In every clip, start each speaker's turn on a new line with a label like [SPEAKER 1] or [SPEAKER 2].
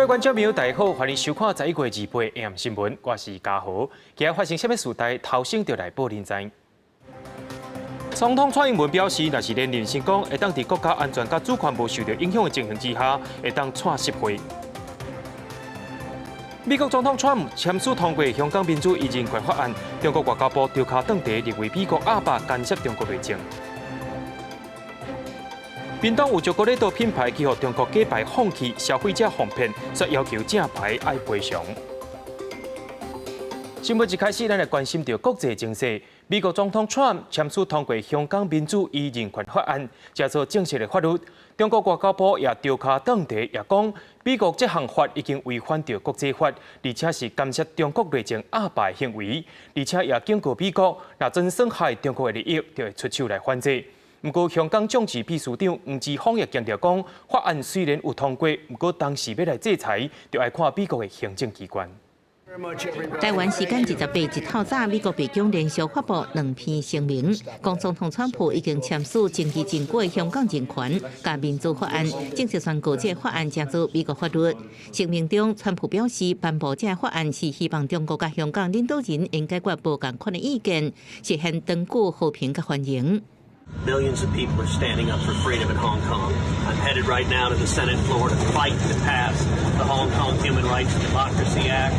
[SPEAKER 1] 位觀眾朋友，大家好，歡迎收看11月28 AM 新聞，我是嘉豪。今日發生啥物事代，頭先就來報恁知。總統蔡英文表示，若是連任成功，會當佇國家安全佮主權無受著影響的情形之下，會當蔡習會。美國總統川普簽署通過香港民主與人權法案，中國外交部調跤轉茶，認為美國鴨霸干涉中國內政。屏東有巧克力品牌去予中國假牌放棄，消費者予騙，煞要求正牌愛賠償。新聞一開始，咱來關心著國際情勢。美國總統川普簽署通過香港民主與人權法案，成做正式的法律。中國外交部也調跤轉茶，也講美國這項法已經違反著國際法，而且是干涉中國內政鴨霸行為，而且也警告美國，若真損害中國的利益，就會出手來反制。毋過，香港眾志秘書長黃之鋒也強調講，法案雖然有通過，毋過當時欲來制裁，就愛看美國的行政機關。
[SPEAKER 2] 台灣時間28日透早，美國白宮連續發布兩篇聲明，講總統川普已經簽署爭議真久的香港人權佮民主法案，正式宣告這個法案成做美國法律。聲明中，川普表示，頒布這個法案是希望中國佮香港領導人應解決無仝款的意見，實現長久和平佮繁榮。
[SPEAKER 3] Millions of people are standing up for freedom in Hong Kong. I'm headed right now to the Senate floor to fight to pass the Hong Kong Human Rights and Democracy Act.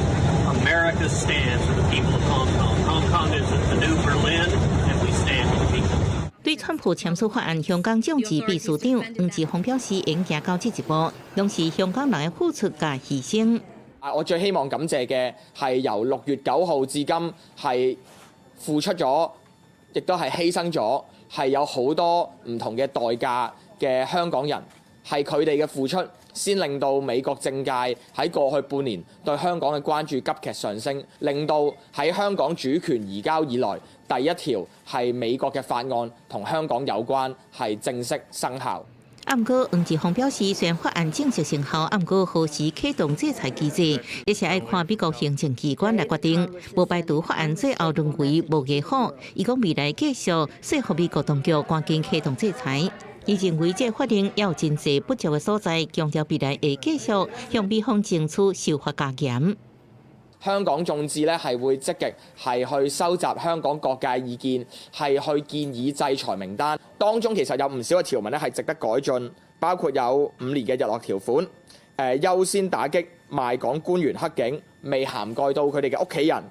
[SPEAKER 3] America stands with the people of Hong Kong. Hong Kong is the new Berlin, and we stand with the people.
[SPEAKER 2] 對川普簽署法案，香港眾志秘書長黃之鋒表示，會行到這一步，攏是香港人的付出佮犧牲。
[SPEAKER 4] 啊，我最希望感謝嘅係由6月9號至今係付出咗，亦都係犧牲咗，係有好多唔同嘅代價嘅香港人，係佢哋嘅付出，先令到美國政界喺過去半年對香港嘅關注急劇上升，令到喺香港主權移交以來第一條係美國嘅法案同香港有關係正式生效。
[SPEAKER 2] 啊，毋過黃之鋒表示，雖然法案正式生效，啊，毋過何時啟動制裁機制，也是愛看美國行政機關來決定。無排除法案最後淪為無牙虎。伊講未來繼續說服美國當局趕緊啟動制裁。伊認為這法令猶有真濟不足的所在，強調未來會繼續向美方爭取修法加嚴。
[SPEAKER 4] 香港眾志咧係會積極係去收集香港各界意見，係去建議制裁名單。當中其實有唔少嘅條文咧係值得改進，包括有5年嘅日落條款，優先打擊賣港官員黑警，未涵蓋到佢哋嘅屋企人。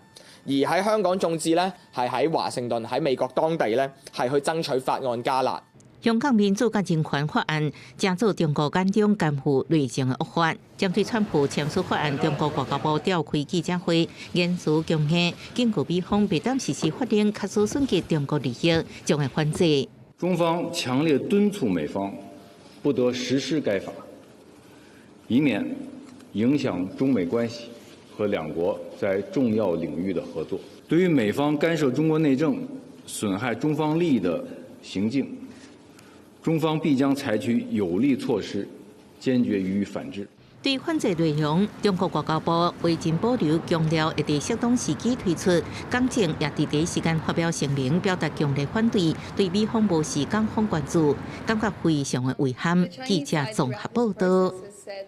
[SPEAKER 4] 而喺香港眾志呢，係喺華盛頓喺美國當地呢，係去爭取法案加辣。
[SPEAKER 2] 香港民主佮人權法案，成做中國眼中干預內政的惡法。針對川普簽署法案，中國外交部召開記者會，言辭強硬，警告美方袂當實施法令，確實損及中國利益，將會反制。
[SPEAKER 5] 中方強烈敦促美方不得實施該法，以免影響中美關係和兩國在重要領域的合作。對於美方干涉中國內政、損害中方利益的行徑，中方必將採取有力措施，堅決予以反制。
[SPEAKER 2] 對反制內容，中國外交部未盡保留，強調會佇適當時機推出。港政也佇第一時間發表聲明，表達強烈反對，對美方無視港方關注，感覺非常的遺憾。記者綜合報道。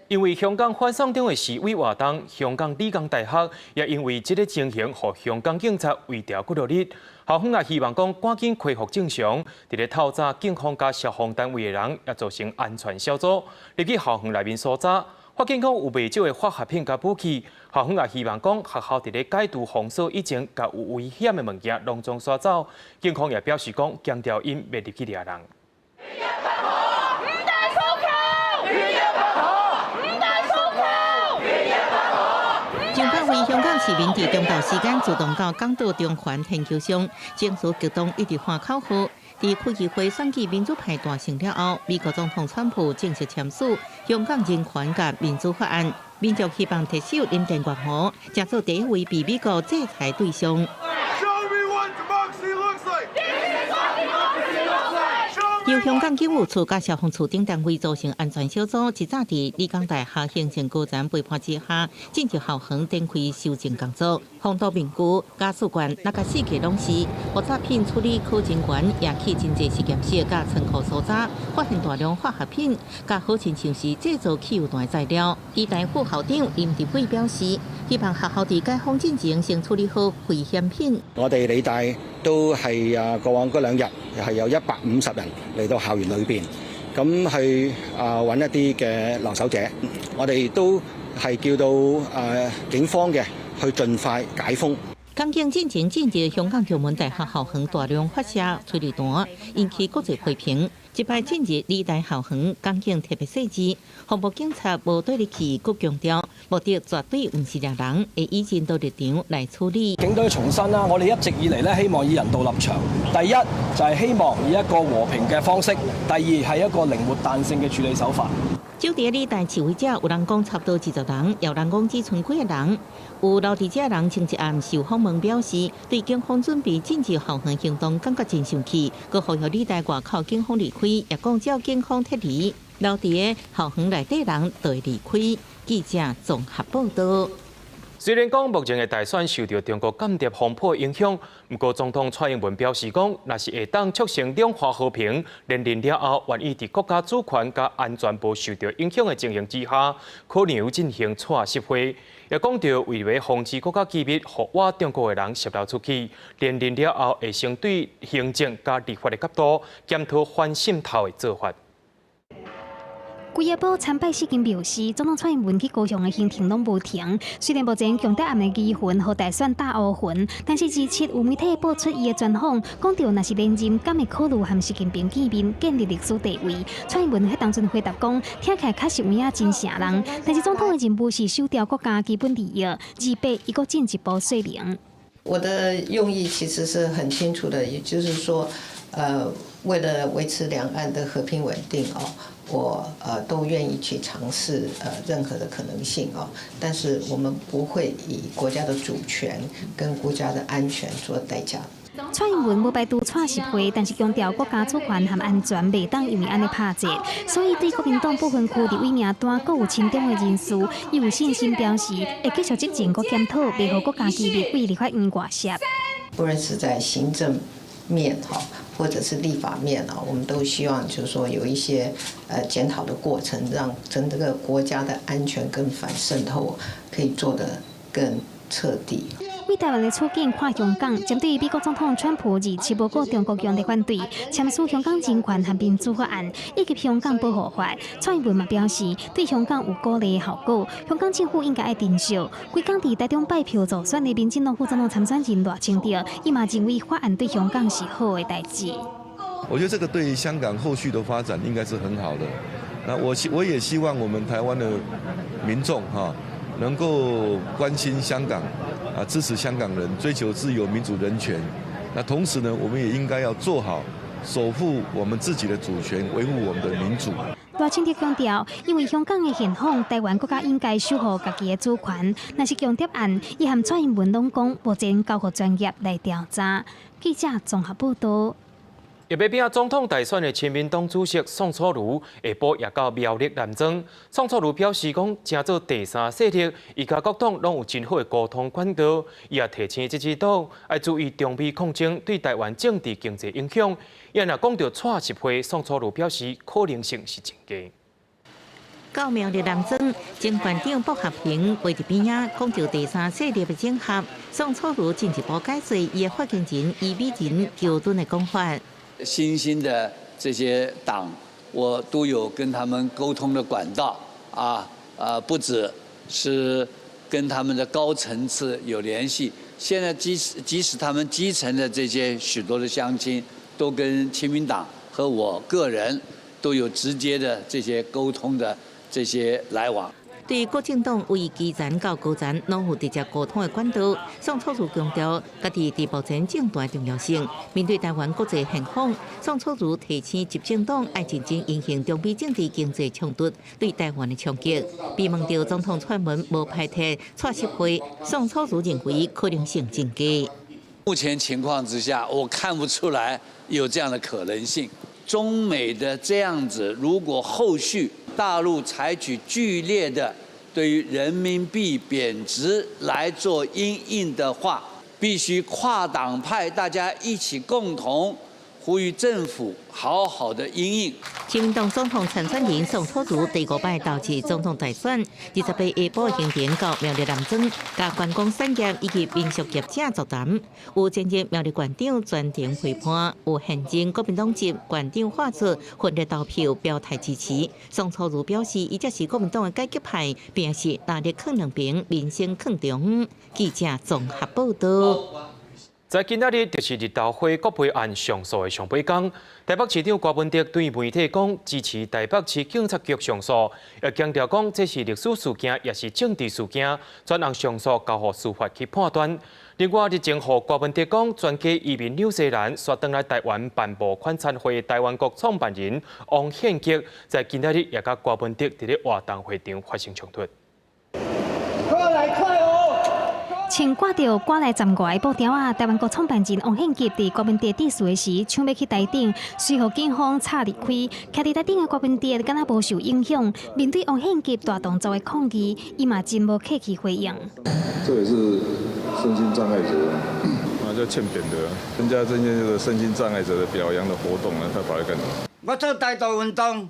[SPEAKER 1] 因為香港反送中的示威活動，香港理工大學也因為這个情形，予香港警察圍牢幾落日。校方也希望講趕緊恢復正常。佇咧透早，警方佮消防單位的人也組成安全小組，入去校園內面搜查，發現講有袂少的化學品佮武器。校方也希望講學校佇咧解除封鎖以前，共有危險的物件攏總徙走。警方也表示講，強調𪜶袂入去掠人。
[SPEAKER 6] 五大訴求，五大訴求。
[SPEAKER 2] 上百位香港市民佇中晝時間聚集到港島中環田球場，情緒激動，一直喊口號。佇區議會選舉民主派大勝了後，美國總統川普正式簽署香港人權佮民主法案，民眾希望特首林鄭月娥成做第一位被美國制裁對象。
[SPEAKER 6] Show me what democracy looks like. This is what democracy looks like.
[SPEAKER 2] 由香港警務處佮消防處等單位組成安全小組，一早佇理工大學行政高層陪伴之下，進入校園展開搜證工作。防毒面具、膠水罐，那個四界攏是。爆炸品處理科人員也去真濟實驗室佮倉庫搜查，發現大量化學品，佮好親像是製造汽油彈的材料。理大副校長林哲偉表示，希望學校佇解封進前先處理好危險品。
[SPEAKER 7] 我哋理大都係過往嗰2日係有150人嚟到校園裏邊，咁去揾一啲嘅留守者，我哋都係叫到警方嘅去盡快解封。
[SPEAKER 2] 港警進前進入香港中文大學校園大量發射催淚彈，引起國際批評。這擺進入理大校園，港警特別細緻，防暴警察無綴入去，閣強調目的絕對毋是掠人，會以人道立場來處理。
[SPEAKER 8] 警隊重申啦，我哋一直以嚟咧希望以人道立場。第一就係希望以一個和平嘅方式，第二係一個靈活彈性嘅處理手法。
[SPEAKER 2] 就佇理大示威者，有人講差不多20人，也有人講只賰幾个人。有留佇遮人星期暗受訪問表示，對警方準備進入校園行動感覺真生氣，閣呼籲理大外口警方離開，也講只要警方撤離，留佇校園內底人就會離開。記者綜合報道。
[SPEAKER 1] 雖然講目前的大選受著中國間諜風波影響，毋過總統蔡英文表示講，若是會當促成兩岸和平，連任了後，願意佇國家主權佮安全無受著影響的情形之下，可能有進行蔡習會。也講著為了防止國家機密予倚中國的人洩露出去，連任了後會先對行政佮立法的角度檢討反滲透的做法。
[SPEAKER 9] 規下晡參拜四間表示，總統蔡英文去高雄的行程攏無停。雖然目前共諜案的疑雲予大選打烏雲，但是27有媒體爆出伊的專訪，講著若是連任，敢會考慮和習近平見面，建立歷史地位。蔡英文彼當陣回答講，聽起來確實有影真瘆人，但是總統的任務是守牢國家基本利益，28伊閣進一步說明。
[SPEAKER 10] 我的用意其實是很清楚的，也就是說，為了維持兩岸的和平穩定哦。我都願意去嘗試任何的可能性哦，但是我們不會以國家的主權跟國家的安全做代價。
[SPEAKER 9] 蔡英文無排除蔡習會，但是強調國家主權和安全袂當因為按呢拍折，所以對國民黨不分區立委名單閣有親中的人士，伊有信心表示會繼續執政閣檢討，袂予國家機密對立法院外洩。
[SPEAKER 10] 不論是在行政面哈，或者是立法面啊，我們都希望就是說有一些檢討的過程，讓整個國家的安全跟反滲透可以做得更徹底。
[SPEAKER 9] 為台灣的處境看香港，針對美國總統川普27無顧中國強烈反對，簽署香港人權和民主法案以及香港保護法，蔡英文嘛表示對香港有鼓勵的效果，香港政府應該愛珍惜。規工佇台中拜票助選的民進黨副總統參選人賴清德，伊嘛認為法案對香港是好的代誌。
[SPEAKER 11] 我覺得這個對香港後續的發展應該是很好的。那我也希望我們台灣的民眾哈能夠關心香港。啊，支持香港人追求自由、民主、人權。那同時呢，我們也應該要做好守護我們自己的主權，維護我們的民主。
[SPEAKER 9] 賴清德強調，因為香港的現況，台灣國家應該守護家己的主權。若是共諜案，伊和蔡英文攏講，目前交予專業來調查。記者綜合報道。
[SPEAKER 1] 欲欲拼總統大選的親民黨主席宋楚瑜下晡也到苗栗南莊。宋楚瑜表示講，成做第三勢力，伊佮各黨攏有真好的溝通管道。伊也提醒這支黨愛注意中美抗爭對台灣政治經濟影響。伊若講著蔡習會，宋楚瑜表示可能性是真低。
[SPEAKER 2] 到苗栗南莊，前縣長卜合平陪佇邊仔，講著第三勢力的整合。宋楚瑜進一步解釋伊的發言人虞美人橋墩的講法。
[SPEAKER 12] 新興的這些黨，我都有跟他們溝通的管道啊，不止是跟他們的高層次有聯繫，現在即使他們基層的這些許多的鄉親，都跟親民黨和我個人都有直接的這些溝通的這些來往。
[SPEAKER 2] 對國政黨為基層到高層攏有直接溝通的管道。宋楚瑜強調，家己佇目前政壇重要性。面對台灣國際現況，宋楚瑜提醒執政黨愛認真因應中美政治經濟衝突對台灣的衝擊。被問著總統蔡英文無排斥蔡習會，宋楚瑜認為可能性真低。
[SPEAKER 12] 目前情況之下，我看不出來有這樣的可能性。中美的這樣子，如果後續大陸採取劇烈的對於人民幣貶值來做因應的話，必須跨黨派大家一起共同呼籲政府好好的因應。
[SPEAKER 2] 親民黨總統參選人宋楚瑜第五擺投入總統大選，28下晡行程到苗栗南莊，佮觀光產業以及民宿業者座談。有前任苗栗縣長全程陪伴，有現任國民黨籍縣長發出分裂投票表態支持。宋楚瑜表示，伊才是國民黨的改革派，並是大力囥兩邊，民生囥中。記者綜合報道。
[SPEAKER 1] 在今仔日就是日頭花國賠案上訴的上尾工，台北市長柯文哲對媒體講支持台北市警察局上訴，也強調講這是歷史事件，也是政治事件，專案上訴交予司法去判斷。另外，日前予柯文哲講全家移民紐西蘭，煞轉來台灣辦募款餐會的台灣國創辦人王憲吉，在今仔日也佮柯文哲佇咧活動會場發生衝突。
[SPEAKER 9] 穿掛著我來站外的布條仔，台灣國創辦人王憲吉佇柯文哲致辭的時，搶欲去台頂，隨予警方插離開。徛佇台頂的柯文哲敢若無受影響，面對王憲吉大動作的抗議，伊嘛真無客氣回應。
[SPEAKER 13] 這也是身心障礙者啊，就欠扁的，參加這些這個身心障礙者的表揚的活動呢，他跑來幹什麼？
[SPEAKER 14] 我做台獨運動，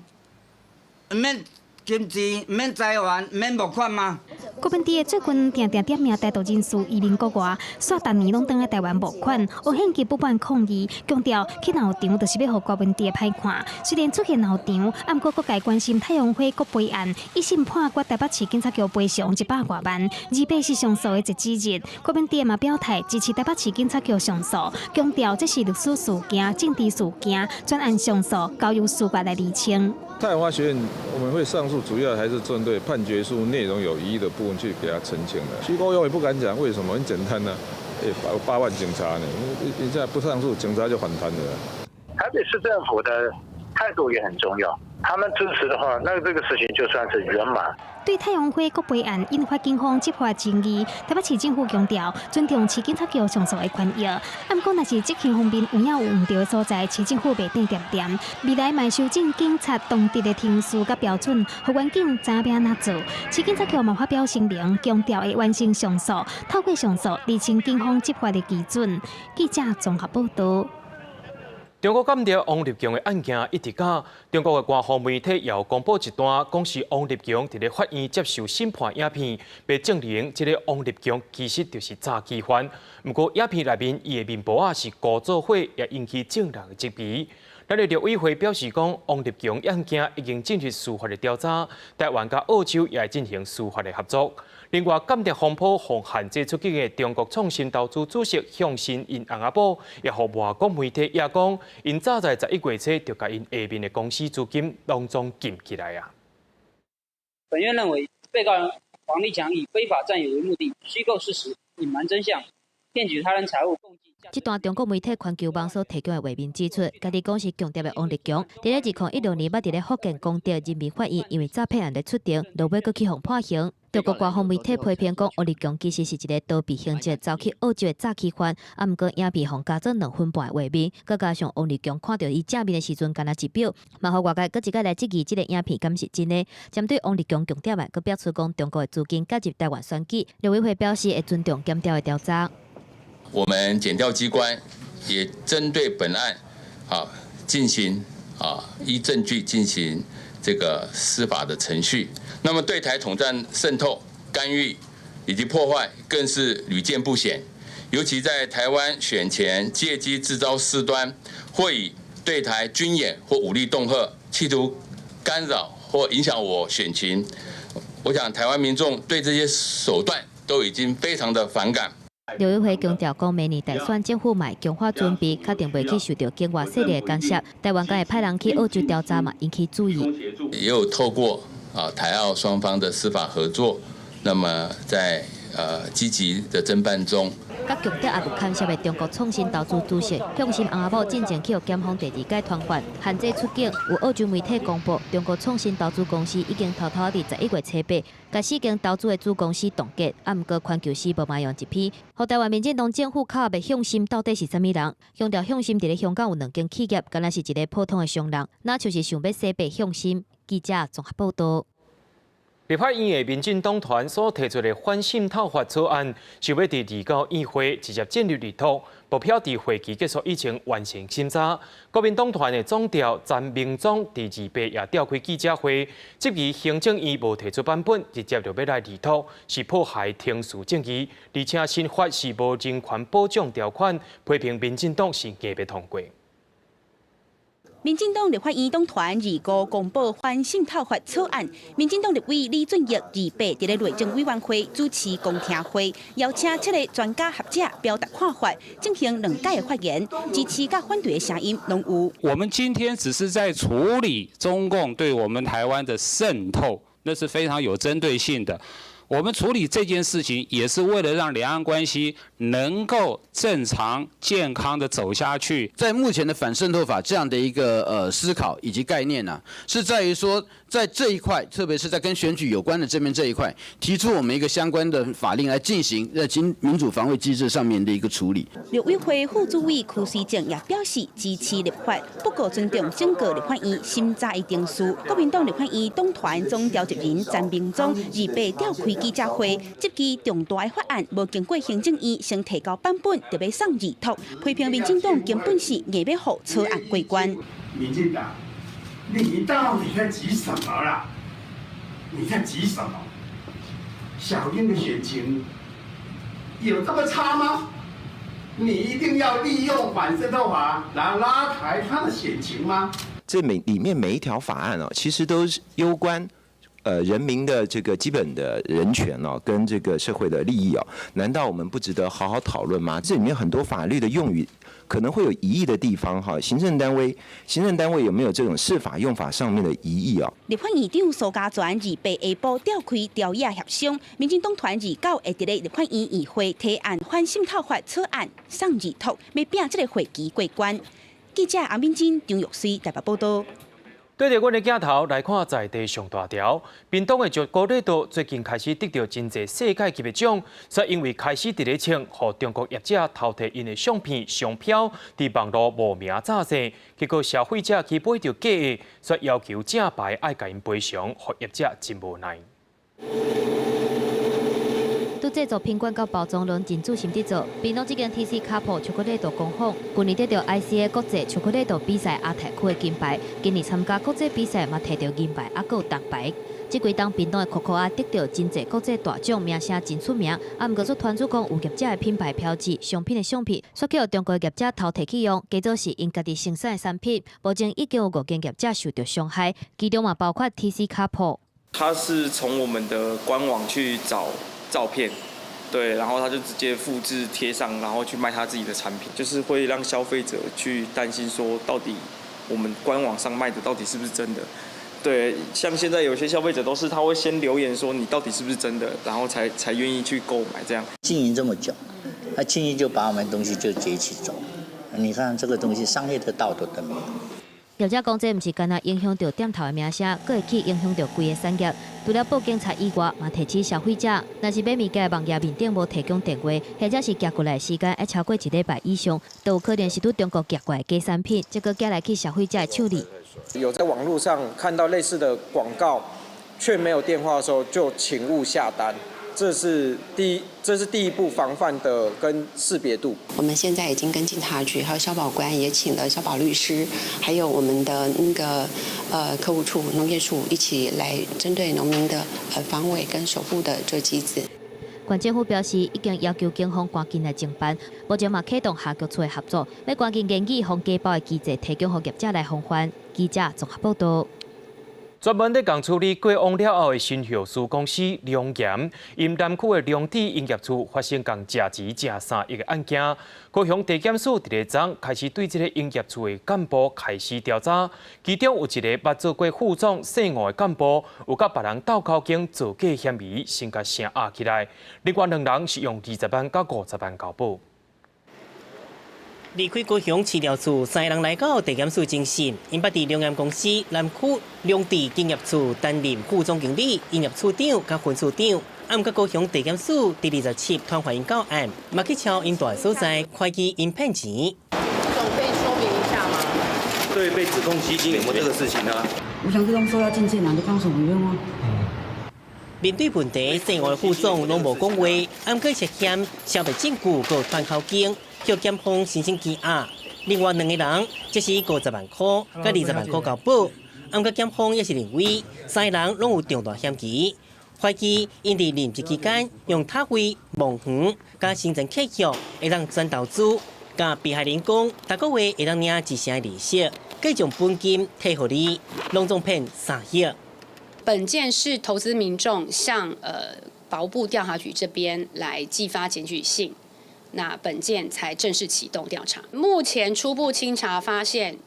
[SPEAKER 14] 毋免金錢，毋免財源，毋免募款嗎？
[SPEAKER 9] 柯文哲最近定定點名台獨人士移民國外，煞逐年攏轉來台灣募款。王憲吉不滿抗議，強調去鬧場就是欲予柯文哲歹看。雖然出現鬧場，毋過各界關心太陽花國賠案，一審判決台北市警察局賠償100外萬。28是上訴的截止日，柯文哲嘛表態支持台北市警察局上訴，強調這是歷史事件、政治事件，專案上訴交由司法來釐清。
[SPEAKER 13] 太陽花學運我們會上訴，主要還是針對判決書內容有疑義的部分去給他澄清的。徐國勇也不敢講，為什麼？很簡單呢，欸，8萬警察呢，你現在不上訴，警察就反彈了。
[SPEAKER 15] 台北市政府的態度也很重要，他們支持的話，那這個事情就算是圓滿。
[SPEAKER 9] 對太陽花國賠案引發警方執法爭議，台北市政府強調尊重市警察局上訴的權益。毋過，若是執行方面有影有毋對的所在，市政府袂轉恬恬。未來嘛修正警察當值的程序佮標準，予員警知影欲按怎做。市警察局嘛發表聲明，強調會完成上訴，透過上訴釐清警方執法的基準。記者綜合報道。
[SPEAKER 1] 中國間諜王立強的案件一直假，中國的官方媒體也有公布一段，講是王立強佇咧法院接受審判影片，欲證明這个王立強其實就是詐欺犯。毋過影片內面伊的面部仔是糊做伙，也引起眾人的質疑。咱的陸委會表示講，王立強案件已經進入司法的調查，台灣佮澳洲也會進行司法的合作。另外，間諜風波予限制出境的中國創新投資主席向心𪜶翁仔某，也予外國媒體也講，𪜶早在11月初就共𪜶下面的公司資金攏總禁起來啊。
[SPEAKER 16] 本院認為，被告人王立強以非法佔有為目的，虛構事實、隱瞞真相、騙取他人財物。
[SPEAKER 17] 這段中國媒體環球網所提供的畫面指出，家己講是共諜的王立強，佇咧2016年捌佇咧福建功德人民法院因為詐騙案咧出庭，落尾閣去予判刑。中國官方媒體批評講，王立強其實是一个逃避刑責、走去澳洲的詐欺犯。啊，毋過影片予加做2分半的畫面，閣加上王立強看著伊正面的時陣，敢若一表，嘛予外界閣一擺來質疑這个影片敢是真的。針對王立強共諜案，閣表示講中國的資金介入台灣選舉，陸委會表示會尊重檢調的調查。
[SPEAKER 18] 我們檢調機關也針對本案進行依證據進行這個司法的程序。那麼對台統戰滲透、干預以及破壞，更是屢見不鮮。尤其在台灣選前借機製造事端，或以對台軍演或武力恫嚇，企圖干擾或影響我選情。我想台灣民眾對這些手段都已經非常的反感。
[SPEAKER 17] 陸委會強調講，明年大選政府嘛會強化準備，確定袂去受著境外勢力的干涉。台灣敢會派人去澳洲調查嘛，引起注意。
[SPEAKER 18] 也有透過台澳雙方的司法合作，那麼在積極的偵辦中。
[SPEAKER 17] 佮共諜也有牵涉的中國創新投資主席向心翁仔某進前去予檢方第二擺傳喚，限制出境。有澳洲媒體公布，中國創新投資公司已經偷偷佇11月初8，共四間投資的子公司凍結。啊，毋過環球時報嘛用一篇，予台灣民進黨政府敲白向心到底是啥物人？強調向心佇咧香港有兩間企業，敢若是一个普通的商人，若像是想欲洗白向心。記者綜合報道。
[SPEAKER 1] 立法院的民進黨團所提出的反滲透法草案，想欲佇29院會直接進入立托，目標佇會期結束以前完成審查。國民黨團的總召陳明忠佇28也召開記者會，質疑行政院無提出版本，直接就欲來立托，是破壞程序正義，而且新法是無人權保障條款，批評民進黨是硬欲通過。
[SPEAKER 19] 民進黨立法院黨團25公布反滲透法草案，民進黨立委李俊毅28佇咧內政委員會主持公聽會，邀請七个專家學者表達看法，進行兩屆的發言，支持佮反對的聲音攏有。
[SPEAKER 20] 我們今天只是在處理中共對我們台灣的滲透，那是非常有針對性的。我們處理這件事情，也是為了讓兩岸關係能夠正常健康的走下去。
[SPEAKER 21] 在目前的反滲透法這樣的一個思考以及概念呢，是在於說，在這一塊，特別是在跟選舉有關的這邊這一塊，提出我們一個相關的法令來進行在民主防衛機制上面的一個處理。
[SPEAKER 19] 陸委會副主委柯瑞正也表示支持立法，不過尊重整個立法院審查的程序。國民黨立法院黨團總召集人陳明忠28召開記者會，質疑重大的法案無經過行政院先提交版本，就欲送二讀，批評民進黨根本是硬欲予草案過關。
[SPEAKER 22] 民進黨，你到底在急什麼啦？你在急什麼？小英的選情有這麼差嗎？你一定要利用反滲透法來拉抬他的選情嗎？
[SPEAKER 23] 這每裡面每一條法案哦，其實都是攸關人民的這個基本的人權哦，跟這個社會的利益哦，難道我們不值得好好討論嗎？這裡面很多法律的用語可能會有疑義的地方哈，行政單位有沒有這種釋法用法上面的疑義啊？
[SPEAKER 19] 立法院長蘇嘉全28下晡召開朝野協商，民進黨團29會佇咧立法院院會提案反滲透法草案送二讀，欲拚這个會期過關。記者阿敏珍、張玉穗台北報道。
[SPEAKER 1] 對著阮的鏡頭來看，在地上大條，屏東的石鼓禮道最近開始得著真濟世界級的獎，卻因為開始佇咧穿，予中國業者偷提𪜶的相片、商標，佇網路冒名詐騙，結果消費者去買著假的，煞要求正牌愛共𪜶賠償，予業者真無奈。
[SPEAKER 17] 對製作品管佮包裝攏真仔細佇做。屏東這間 TC 卡鋪巧克力豆工坊，舊年得著 ICA 國際巧克力豆比賽亞太區的金牌，今年參加國際比賽嘛摕著銀牌，猶閣有銅牌。這幾冬屏東的可可仔得著真濟國際大獎，名聲真出名。啊，毋過做團主講有業者的品牌標誌、商品的相片，煞去予中國業者偷提去用，假做是𪜶家己生產的產品。目前已經有五間業者受著傷害，其中嘛包括 TC 卡鋪。
[SPEAKER 24] 他是從我們的官網去找照片，對，然後他就直接複製貼上，然後去賣他自己的產品，就是會讓消費者去擔心說，到底我們官網上賣的到底是不是真的？對，像現在有些消費者都是他會先留言說你到底是不是真的，然後才願意去購買這樣。
[SPEAKER 25] 經營這麼久，他輕易就把我們東西就截取走，你看這個東西商業的道德都沒有。
[SPEAKER 17] 業者講，這毋是干焦影響著店頭的名聲，閣會去影響著規个產業。除了報警察以外，嘛提醒消費者，若是買物件的網頁面頂無提供電話，或者是寄過來的時間愛超過一禮拜以上，都有可能是佇中國寄過來的假產品，這閣寄來去消費者的手裡。
[SPEAKER 26] 有在網路上看到類似的廣告，卻沒有電話的時候，就請勿下單。這是第一步防範的跟識別度。
[SPEAKER 27] 我們現在已經跟警察局還有消保官也請了消保律師，還有我們的那個客務處、農業處一起來針對農民的防偽跟守護的這機制。
[SPEAKER 17] 縣政府表示，已經要求警方趕緊來偵辦，目前嘛啟動跨局處的合作，欲趕緊研擬防假包的機制，提供予業者來防範。記者綜合報道。
[SPEAKER 1] 專門咧共處理過往了後的新後事公司龍岩，𪜶南區的龍智營業處發生共食錢食3億的案件。高雄地檢署佇咧昨開始對這个營業處的幹部開始調查，其中有一个捌做過副總姓吳的幹部，有佮別人鬥口供造假嫌疑，先共聲押起來。另外兩人是用20萬佮50萬交保。
[SPEAKER 3] 離開高雄市調處，三个人來到地檢署偵訊，𪜶捌佇龍岩公司南區龍智營業處擔任副總經理、營業處長佮分處長。啊，毋過高雄地檢署佇27傳喚𪜶到案，嘛去敲𪜶蹛的所在，懷疑𪜶騙錢。
[SPEAKER 4] 總可以說明一下嗎？
[SPEAKER 5] 對被指控吸金有沒有這個事情啊？
[SPEAKER 6] 我想這攏說要進見人，你講什麼用啊？
[SPEAKER 3] 面對問題，姓吳的副總攏無講話，啊，毋過涉嫌消滅證據閣傳口供，予檢方申請羈押。另外兩个人則是50萬箍佮20萬箍交保，啊，毋過檢方也是認為三个人攏有重大嫌疑，懷疑𪜶佇任職期間用塔位、墓園佮新增契約會當轉投資，佮被害人講，逐个月會當領1成的利息，計將本金退予你，攏總騙3億。
[SPEAKER 7] 本件是投資民眾向法務部調查局這邊來寄發檢舉信，那本件才正式啟動調查。目前初步清查發現，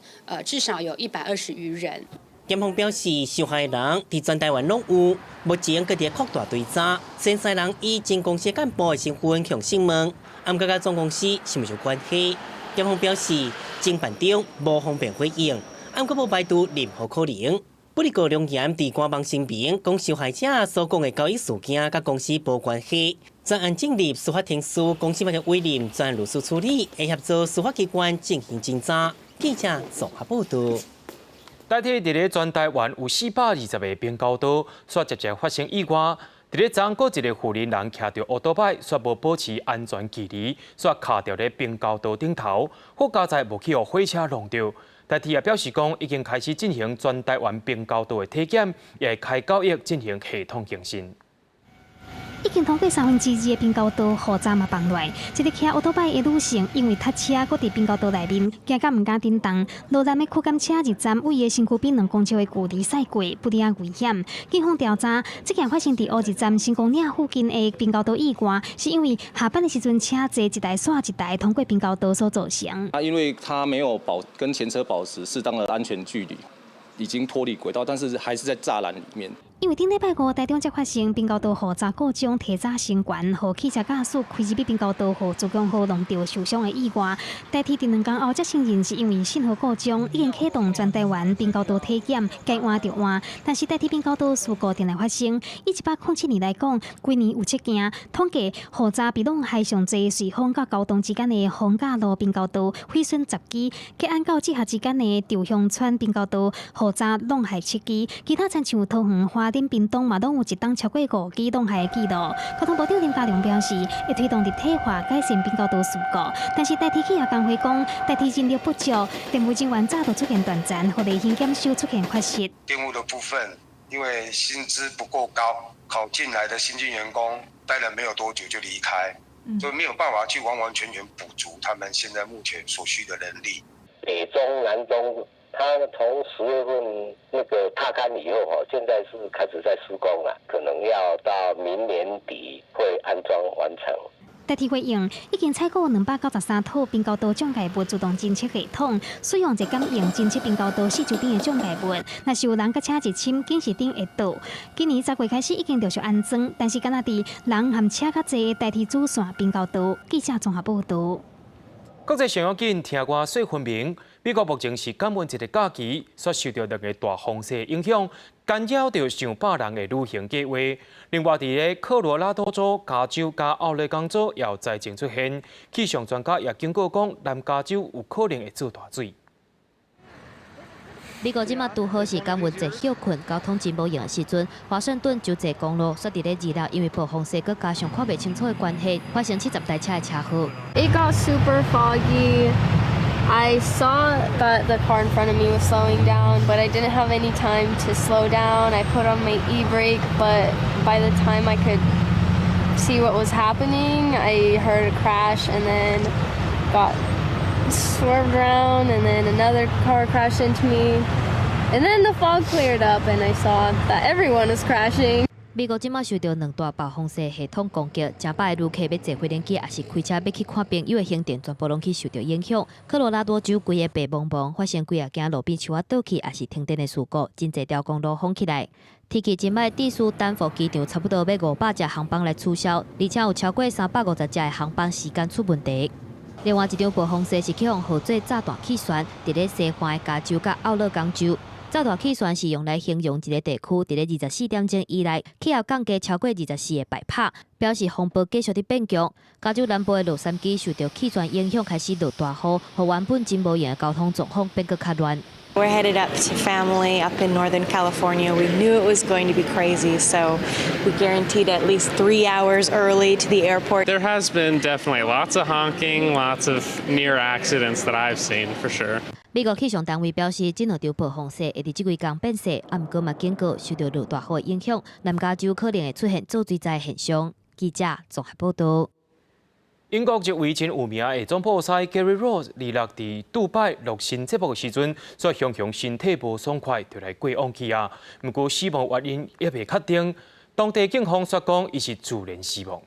[SPEAKER 7] 至少有120餘人。
[SPEAKER 3] 檢方表示，受害人佇全台灣攏有，目前閣佇擴大追查。前三人以前公司幹部的身份向訊問，毋過佮總公司是毋是有關係？檢方表示，偵辦中無方便回應，毋過無排除任何可能。不過，龍岩佇官網聲明講，受害者所講的交易事件佮公司無關係，專案進入司法程序，公司嘛委任專案律師處理，會協助司法機關進行偵查。記者綜合報導。
[SPEAKER 1] 台鐵佇咧全台灣有420个平交道，煞捷捷發生意外。佇咧昨閣一个婦人人騎著烏多擺，煞無保持安全距離，煞卡著咧平交道頂頭，好佳哉無去予火車挵著。台鐵也表示講，已經開始進行全台灣平交道的體檢，也會開九一進行系統更新。
[SPEAKER 9] 已經通過2/3的平交道，雨閘嘛放落來。一个騎烏多擺的女性，因為塞車，閣佇平交道內面，驚甲毋敢振動。路南的區間車二站位的身軀邊2公尺的距離駛過，不離仔危險。警方調查，這件發生佇烏二站成功嶺附近的平交道意外，是因為下班的時陣車濟一台煞一台通過平交道所造成。
[SPEAKER 8] 啊，因為他沒有保跟前車保持適當的安全距離，已經脫離軌道，但是還是在柵欄裡面。
[SPEAKER 9] 因為頂禮拜五台中才發生平交道雨閘故障，提早升懸，予汽車駕駛開入去平交道，予自強號挵著受傷的意外。台鐵佇2工後才承認是因為信號故障，已經啟動全台灣平交道體檢，該換就換。但是台鐵平交道事故定定發生，以107年來講，規年有七件。統計雨閘被挵害上濟，瑞芳佮高東之間的逢甲路平交道毀損10支，吉安到志學之間的稻香村平交道雨閘挵害7支，其他親像桃園花蓮屏東嘛，攏有一冬超過5支挵害的記錄。交通部長林佳龍表示，會推動立體化改善平交道事故，但是台鐵企業工會講，台鐵人力不足，電務人員早就出現斷層，予例行檢修出現缺失。
[SPEAKER 10] 電務的部分，因為薪資不夠高，考進來的新進員工待了沒有多久就離開，就沒有辦法去完完全全補足他們現在目前所需的人力。
[SPEAKER 28] 北中南中。他從10月份那個踏勘以後，哈，現在是開始在施工了，可能要到明年底會安裝完成。
[SPEAKER 9] 台鐵回應，已經採購293套平交道障礙物自動偵測系統，使用熱感應偵測平交道四周邊的障礙物。若是有人佮車入侵，警示燈會倒。今年10月開始已經陸續安裝，但是敢若佇人和車較濟的台鐵主線平交道。記者綜合報導。
[SPEAKER 1] 國際上要緊，聽歌說分明。美國目前是感恩節的假期，煞受著兩个大風勢影響，干擾著上百人的旅行計劃。另外，佇咧科羅拉多州、加州佮奧勒岡州也有災情出現，氣象專家也警告講，南加州有可能會做大水。
[SPEAKER 17] 美國這馬拄好是感恩節歇睏，交通真無閒的時陣，華盛頓州際公路煞佇咧2日，因為暴風雪閣加上看袂清楚的關係，發生70台車的車禍。
[SPEAKER 29] It got super foggy. I saw that the car in front of me was slowing down, but I didn't have any time to slow down. I put on my e-brake, but by the time I could see what was happening, I heard a crash and then got swerved around, and then another car crashed into me. And then the fog cleared up, and I saw that everyone was crashing.
[SPEAKER 17] 美國這馬受著兩大暴風雪系統攻擊，成百个旅客欲坐飛行機，抑是開車欲去看朋友的行程，全部攏去受著影響。科羅拉多州規个白茫茫，發生幾仔件路邊樹仔倒去，抑是停電的事故，真濟條公路封起來。天氣真䆀，致使丹佛機場差不多欲500隻航班來取消，而且有超過350隻的航班時間出問題。另外一場暴風雪是去予號做炸彈氣旋，佇咧西岸的加州佮奧勒岡州。炸彈氣旋是用來形容一个地區佇咧24點鐘以內氣壓降低超過24個百帕，表示風暴繼續佇變強。加州南部的洛杉磯受著氣旋影響，開始落大雨，予原本真無閒的交通狀況變閣較亂。
[SPEAKER 2] We're headed up to family up in Northern California. We knew it was going to be crazy, so we guaranteed at least 3 hours early to the airport.
[SPEAKER 11] There has been definitely lots of honking, lots of near accidents that I've seen for sure.
[SPEAKER 17] 美國氣象單位表示，這兩場暴風雪會佇這幾工變細，啊，毋過嘛警告，受著落大雨的影響，南加州可能會出現做水災現象。記者綜合報導。
[SPEAKER 1] 英國一位真有名的總鋪師 Gary Rhodes，26佇杜拜錄新節目的時陣，煞雄雄身體無爽快，就來過往去啊。毋過死亡原因猶未確定，當地警方煞講伊是自然死亡。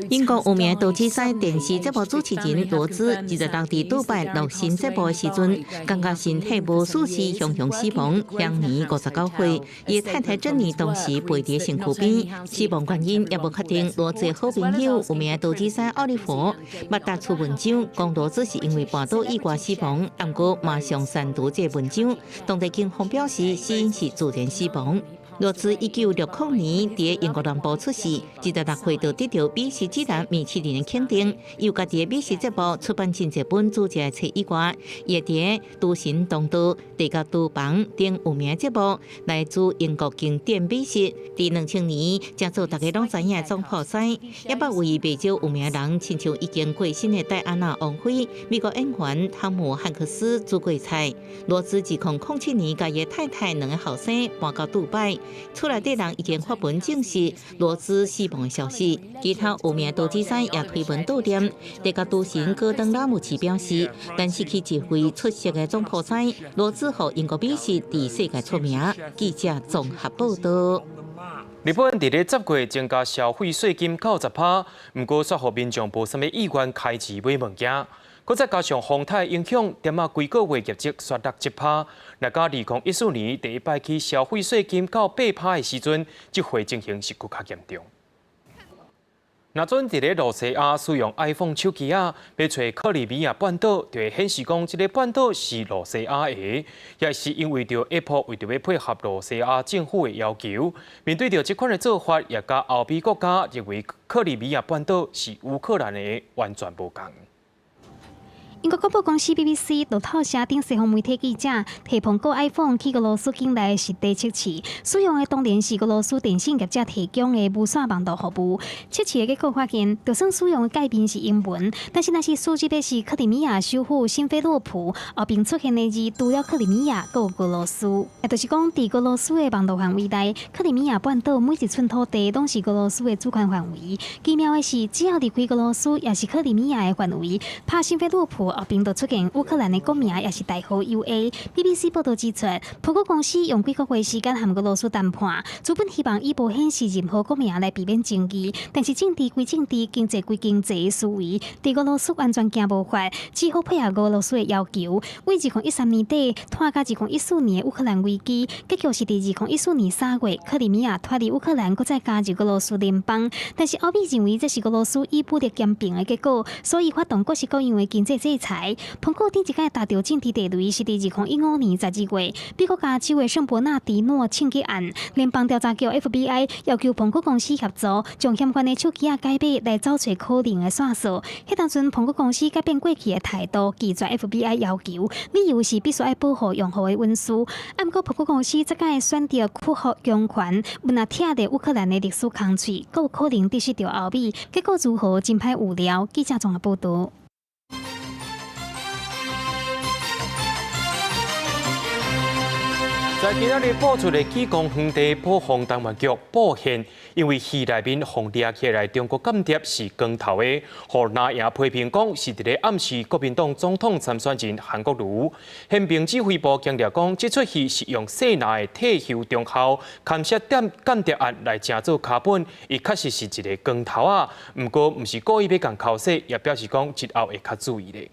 [SPEAKER 12] 英國有名投資師電視節目主持人羅茲，26佇杜拜錄新節目的時陣，感覺身體無舒適，雄雄死亡，享年59歲。伊太太珍妮當時陪佇身軀邊，死亡原因猶無確定。羅茲的好朋友有名投資師奧利弗，捌發出文章，講羅茲是因為跋倒意外死亡，毋過馬上刪除這个文章。當地警方表示，死因是自然死亡。羅茲1960年佇英國南部出世，26歲就得著美食指南米其林的肯定，又家己的美食節目出版真濟本煮食的冊以外，也佇廚神當道、地獄廚房等有名節目來煮英國經典美食。佇2000年，成做大家攏知影的總鋪師，也捌為袂少有名人，親像已經過身的戴安娜王妃、美國演員湯姆漢克斯煮過菜。羅茲2007年，佮伊太太兩个後生搬到杜拜。厝內底人已經發文證實羅茲死亡的消息，其他有名投資師也推文悼念。地獄廚神戈登拉姆齊表示，但失去一位出色的總鋪師，羅茲予英國美食佇世界出名。記者綜合報導。
[SPEAKER 1] 日本佇咧10月增加消費稅金到10%，毋過煞予民眾無啥物意願開錢買物件。閣再加上風颱影響，點仔規個月業績煞落1%。若佮2014年第一擺起消費稅金到8%的時陣，這回情形是閣較嚴重。若準佇咧露西亞使用 iPhone 手機仔，欲揣克里米亞半島，就會顯示講這个半島是露西亞的，也是因為著 Apple 為著欲配合露西亞政府的要求，面對著這款的做法，也佮歐美國家認為克里米亞半島是烏克蘭的完全無仝。
[SPEAKER 9] 英國廣播公司 BBC 路透社等西方媒體記者提蘋果 iPhone 去俄羅斯境內實地測試，使用的當然是俄羅斯電信業者提供的無線網路服務。測試的結果發現，就算使用的界面是英文，但是若是輸入的是克里米亞首府辛菲羅普，後邊出現的字除了克里米亞，閣有俄羅斯。也就是講，佇俄羅斯的網路範圍內，克里米亞半島每一寸土地攏是俄羅斯的主權範圍。奇妙的是，只要離開俄羅斯，抑是克里米亞的範圍，拍辛菲羅普後邊就出現烏克蘭的國名，抑是代號 UA。BBC 報導指出，蘋果公司用幾個月時間和俄羅斯談判，主本希望以無顯示任何國名來避免爭議。但是政治歸政治，經濟歸經濟的思維，佇俄羅斯完全行無法，只好配合俄羅斯的要求。為2013年底拖到2014年的烏克蘭危機，結局是佇2014年3月，克里米亞脫離烏克蘭，閣再加入俄羅斯聯邦。但是歐美認為這是俄羅斯以武力兼併的結果，所以發動各式各樣的經濟制裁。蘋果頂一擺踏著政治地雷是佇2015年12月，美國加州的聖伯納迪諾槍擊案，聯邦調查局 FBI 要求蘋果公司協助，將嫌犯的手機仔解碼來找揣可能的線索。彼當陣蘋果公司改變過去的態度，拒絕 FBI 要求，理由是必須愛保護用戶的隱私。啊，毋過蘋果公司這擺選擇屈服強權，毋若拆著烏克蘭的歷史空喙，閣有可能得失著歐美。結果如何，真歹預料。記者綜合報導。
[SPEAKER 1] 在今仔日播出的紀光園地保防單元劇《布線》，因為戲內面予掠起來中國間諜是光頭的，予藍營批評講是佇咧暗示國民黨總統參選人韓國瑜。憲兵指揮部強調講，這齣戲是用細林的退休中校牽涉間諜案來成做腳本，伊確實是一个光頭仔，毋過毋是故意欲共剾洗，也表示講日後會較注意咧。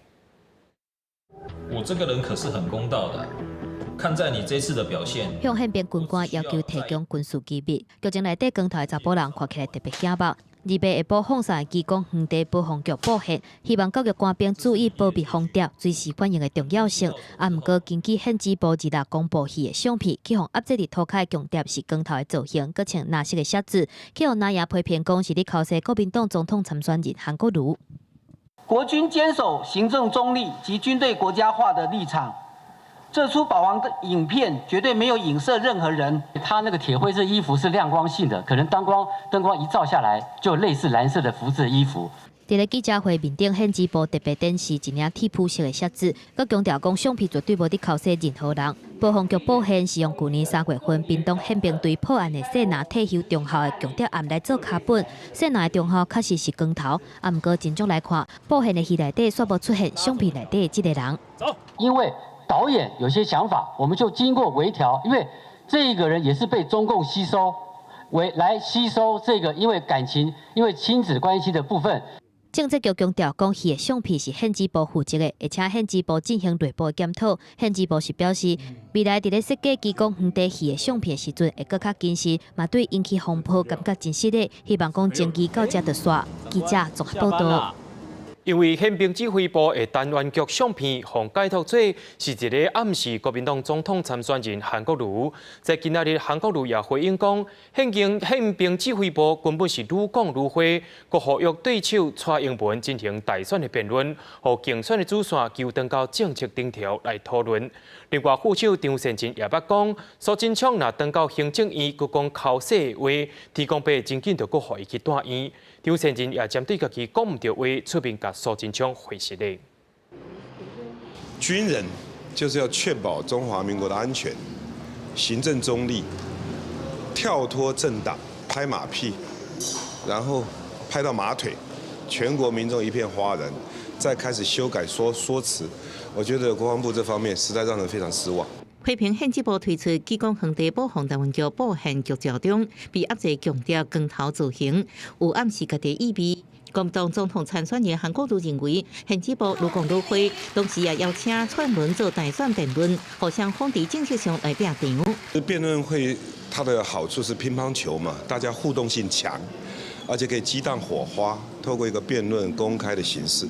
[SPEAKER 13] 我這個人可是很公道的。看在你這次的表現，
[SPEAKER 17] 向憲兵軍官要求提供軍事機密，劇情內底光頭的查埔人看起來特別醒目。28下晡放送的紀光園地保防劇布線，希望教育官兵注意保密防諜、隨時反應的重要性。啊，毋過根據憲指部26公布戲的相片，去予壓制佇塗跤的共諜是光頭的造型，閣穿藍色的靴子，去予藍營批評講是咧剾洗國民黨總統參選人韓國瑜。
[SPEAKER 14] 國軍堅守行政中立及軍隊國家化的立場。這齣保皇的影片絕對沒有影射任何人。
[SPEAKER 15] 他那個鐵灰色衣服是亮光性的，可能當光燈光一照下來，就類似藍色的福字衣服。
[SPEAKER 17] 佇咧記者會面頂，憲指部特別展示一領鐵膚色的靴子，閣強調講相片絕對無佇剾洗任何人。保防局布線是用舊年3月份屏東憲兵隊破案的細林退休中校的共諜案來做腳本。細林的中校確實是光頭，啊，毋過真足來看，布線的戲內底煞無出現相片內底的這个人。
[SPEAKER 15] 走，因為導演有些想法，我們就經過微調，因為這個人也是被中共吸收，為來吸收這個，因為感情、因為親子關係的部分。
[SPEAKER 17] 政策局強調講，戲的相片是憲指部負責的，而且憲指部進行內部檢討。憲指部是表示，未來佇咧設計紀光園地戲的相片的時陣，會閣較謹慎，嘛對引起風波感覺真失禮，希望講爭議到這就煞。記者綜合報道。
[SPEAKER 1] 因為憲兵指揮部的單元劇相片，予解讀做是一个暗示國民黨總統參選人韓國瑜。在今仔日，韓國瑜也回應講，憲兵指揮部根本是愈講愈花，閣呼籲對手蔡英文進行大選的辯論，予競選的主線求轉到政策頂頭來討論。另外，副手張善政也捌講，蘇貞昌若轉到行政院，閣講剾洗的話，天公伯真緊就閣予伊去住院。張善政也針對家己講毋著話，出面共蘇貞昌回實咧。
[SPEAKER 16] 軍人就是要確保中華民國的安全，行政中立，跳脫政黨，拍馬屁，然後拍到馬腿，全國民眾一片譁然，再開始修改說辭，我覺得國防部這方面實在讓人非常失望。
[SPEAKER 12] 批評憲指部推出紀光園地保防單元劇布線劇照中，被壓制強調光頭造型，有暗示家己意味。國民黨總統參選人韓國瑜認為，憲指部愈講愈花，同時也邀請蔡英文做大選辯論，互相方佇政策上來拼場。
[SPEAKER 16] 辯論會它的好處是乒乓球嘛，大家互動性強，而且可以激盪火花。透過一個辯論公開的形式，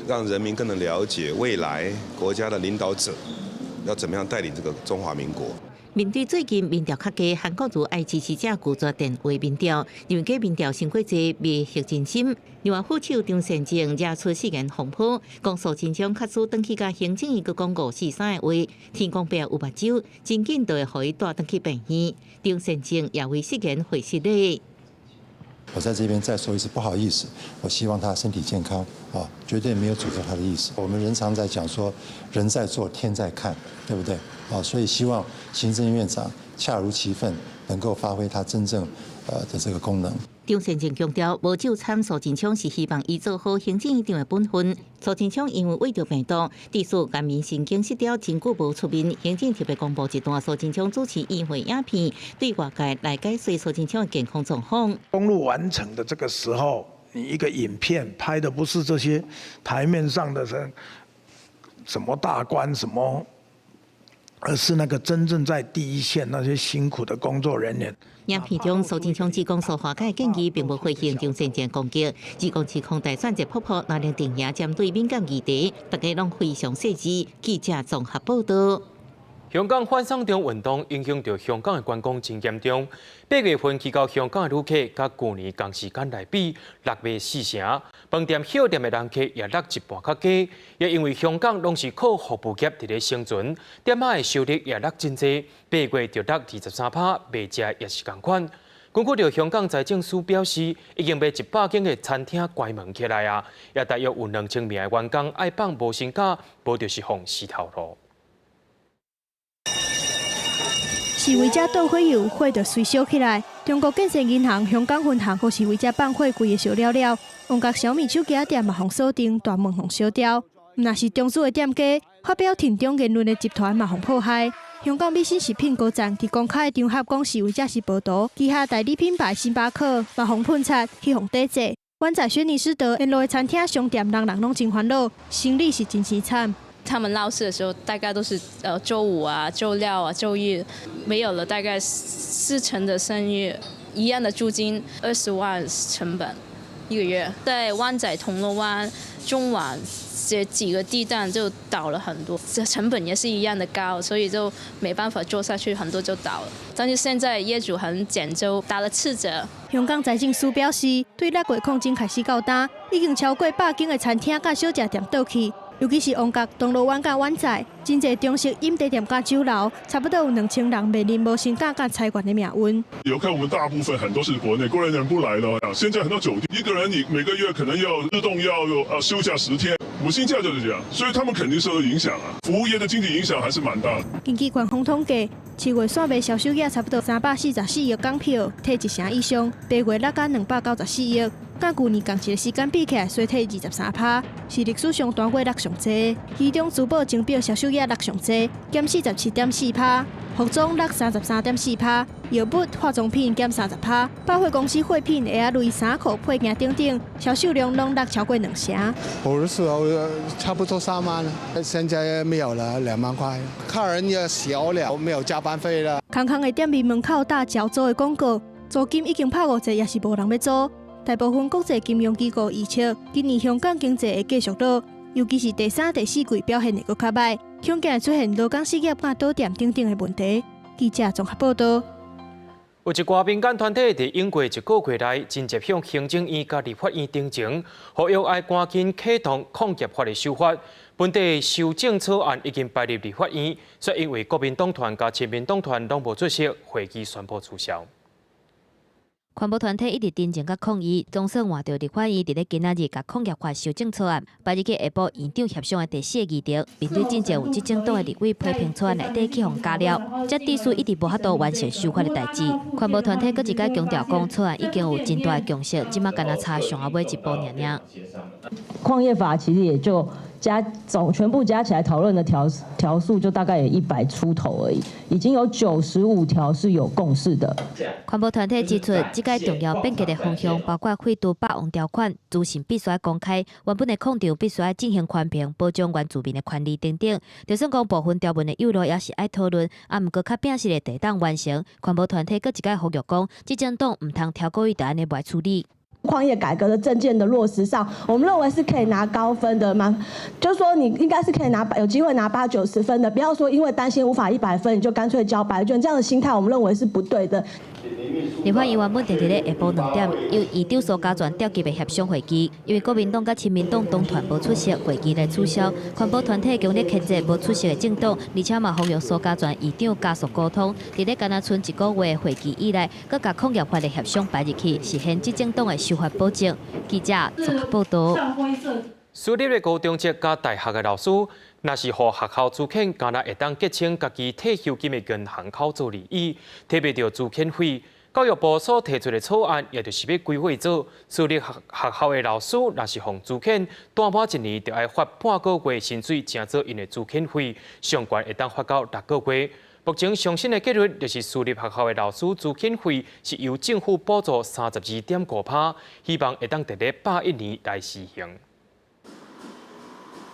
[SPEAKER 16] 讓人民更能了解未來國家的領導者要怎麼樣帶領這個中華民國。
[SPEAKER 12] 面對最近民調較低，韓國瑜愛支持者拒絕電話民調，認為假民調傷過濟，迷惑人心。另外，副手張善政惹出失言風波，講蘇貞昌確實轉去共行政院閣講五四三的話，天公伯有目睭，真緊就會予伊帶轉去病院。張善政也為失言回失禮。
[SPEAKER 18] 我在這邊再說一次，不好意思，我希望他身體健康啊，絕對沒有詛咒他的意思。我們人常在講說，人在做，天在看，對不對？啊，所以希望行政院長恰如其分，能夠發揮他真正的這個功能。
[SPEAKER 12] 張善政強調，無就參蘇貞昌是希望伊做好行政院長的本分。蘇貞昌因為畏著病毒，致使顏面神經失調，真久無出面。行政特別公布一段蘇貞昌主持院會影片，對外界來解說蘇貞昌的健康狀況。
[SPEAKER 20] 公路完成的這個時候，你一個影片拍的不是這些台面上的人，什麼大官什麼，而是那個真正在第一線那些辛苦的工作人員。
[SPEAKER 12] 影片中，蘇貞昌只講蘇化解建議，並無回應張善政攻擊。只講指控大選熱撲撲，藍綠陣營針對敏感議題，大家攏非常細緻。記者綜合報道。
[SPEAKER 1] 香港反送中運動影響著香港的觀光真嚴重。8月份去到香港的旅客，佮舊年仝時間來比，落賣四成。飯店、歇店的人客也落一半較低。也因為香港攏是靠服務業佇咧生存，店仔的收入也落真濟。8月就落23%，賣食也是仝款。根據著香港財政司表示，已經欲100間的餐廳關門起來啊，也大約有2000名的員工愛放無薪假，無就是予辭頭路。
[SPEAKER 4] 示威者倒火油，火就隨燒起來。中國建設銀行香港分行予示威者放火，規个燒了了。旺角小米手機仔店嘛，予鎖定，大門予燒掉。毋但是中資的店家，發表挺中言論的集團嘛，予迫害。香港美心食品高層佇公開場合講示威者是暴徒，旗下代理品牌星巴克嘛，予噴漆去予抵制。灣仔軒尼詩道沿路的餐廳、商店，人人攏真煩惱，生理是真凄慘。
[SPEAKER 19] 他們鬧事的時候，大概都是週五啊、週六啊、週日，沒有了大概40%的生意，一樣的租金20萬成本一個月，在灣仔、銅鑼灣、中環這幾個地段就倒了很多，這成本也是一樣的高，所以就沒辦法做下去，很多就倒了。但是現在業主很減租，打了7折。
[SPEAKER 4] 香港財政司表示，對6月抗爭開始到今，已經超過100間的餐廳佮小食店倒去。尤其是旺角、銅鑼灣佮灣仔，真濟中式飲茶店佮酒樓，差不多有2000人面臨無薪假佮裁員的命運。
[SPEAKER 21] 遊客我們大部分很多是國內，國內人不來了。現在很多酒店，一個人你每個月可能要自動要休假10天，無薪假就是這樣，所以他們肯定受到影響啊。服務業的經濟影響還是蠻大的。
[SPEAKER 4] 根據官方統計，7月線賣銷售額差不多344億港票，退1成以上；8月落甲294億。佮舊年仝一个時間比起來，衰退23%，是歷史上單月落上濟。其中珠寶鐘錶銷售額落上濟，減47.4%；服裝落33.4%，藥物化妝品減30%，百貨公司貨品、鞋仔類、衫褲配件等等，銷售量攏落超過2成。
[SPEAKER 22] 我的時候差不多3萬，現在沒有了，2萬塊。客人也少了，沒有加班費了。
[SPEAKER 4] 空空的店面門口貼招租的廣告，租金已經拍5折，也是無人欲租。大部分國際金融機構預測，今年香港經濟會繼續落，尤其是第三、第四季表現會閣較䆀，恐驚會出現勞工失業、佮倒店等等的問題。記者綜合報道。
[SPEAKER 1] 有一寡民間團體佇英國一個月內，緊急向行政院佮立法院陳情，呼籲愛趕緊啟動礦業法的修法。本底修正草案已經排入立法院，卻因為國民黨團佮親民黨團攏無出席，會議宣布取消。
[SPEAKER 17] 環保團體一直陳情佮抗議，總算換著立法院佇咧今仔日共礦業法修正草案擺入去下晡院長協商的第四個議程。面對進前有執政黨的立委批評草案內底去予加料，才致使一直無法度完成修法的代誌。環保團體閣一擺強調講，草案已經有真大的共識，這馬干焦差上仔尾一步爾爾。
[SPEAKER 23] 礦業法其實也就加總全部加起來討論的條數就大概也100出頭而已，已經有95條是有共識的。
[SPEAKER 17] 環保團體指出，這個重要變革的方向包括廢除霸王條款、資訊必須愛公開、原本的礦場必須愛進行環評，保障原住民的權利等等。就算講部分條文的幼路也是愛討論，啊，毋過較摒實的會當完成。環保團體閣一擺呼籲講，執政黨毋通超過伊就按呢袂處理。
[SPEAKER 24] 礦業改革的政見的落實上，我們認為是可以拿高分的嘛，就是說你應該是可以拿有機會拿80、90分的，不要說因為擔心無法100分，你就乾脆交白卷，這樣的心態我們認為是不對的。
[SPEAKER 17] 立法院原本定佇咧下晡2點，由院長蘇嘉全召集的協商會議，因為國民黨佮親民黨黨團無出席，會議來取消。環保團體強烈譴責無出席的政黨，而且嘛呼籲蘇嘉全院長加速溝通。佇咧干焦賰一個月會期以內，閣共礦業法的協商擺入去，實現執政黨的修法保證。記者綜合報道。
[SPEAKER 1] 私立的高中職佮大學的老師，若是予學校資遣，敢若會當結清家己退休金的銀行戶口做利益，提袂著資遣費。教育部所提出的草案，也就是欲規劃做私立學校的老師，若是予資遣，待滿一年就愛發半個月薪水，成做𪜶的資遣費，上懸會當發到6個月。目前上新的結論就是私立學校的老師資遣費是由政府補助32.5%，希望會當佇咧101年來實行。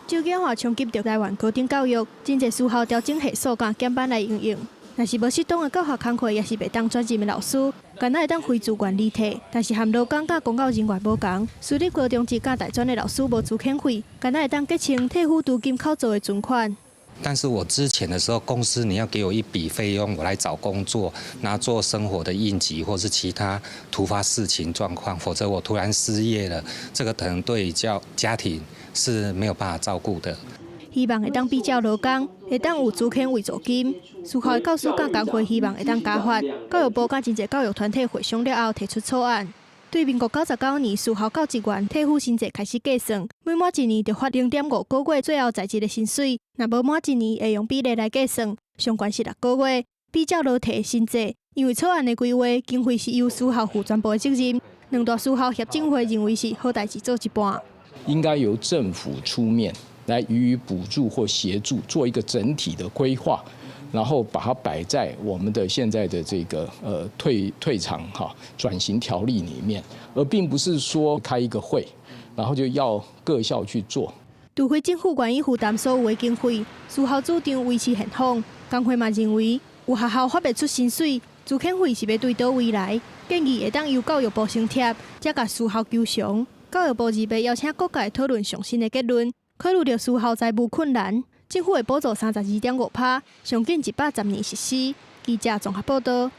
[SPEAKER 4] 少子化衝擊著台灣高等教育，真濟私校調整系數佮減班來因應。若是無適當的教學工課，也是袂當轉任的老師，敢若會當非自願離退。但是和勞工佮公教人員無仝，私立高中職佮大專的老師無資遣費，敢若會當結清退撫基金扣做的存款。
[SPEAKER 28] 但是我資遣的時候，公司你要給我一筆費用，我來找工作，拿做生活的應急或是其他突發事情狀況，否則我突然失業了，這個可能對家家庭是沒有辦法照顧的。
[SPEAKER 4] 希望會當比照勞工，會當有資遣慰助金。私校的教師佮工會希望會當加發。教育部佮真濟教育團體會商了後提出草案。對民國99年，私校教職員退撫新制開始計算，每滿一年就發0.5個月最後在職的薪水。若無滿一年，會用比例來計算，上懸是6個月。比照落提新制，因為草案的規劃經費是由私校負全部的責任。兩大私校協進會認為是好代誌做一半。
[SPEAKER 3] 應該由政府出面來予以補助或協助，做一個整體的規劃，然後把它擺在我們的現在的這個退場哈轉型條例裡面，而並不是說開一個會，然後就要各校去做。
[SPEAKER 4] 除非政府願意負擔所有的經費，私校主張維持現況。工會嘛認為，有學校發袂出薪水，資遣費是欲對佗位來？建議會當由教育部先貼，才共私校求償。教育部二八邀請各界討論上新的結論，考慮著私校財務困難，政府會補助32.5%，上緊110年實施。記者綜合報道。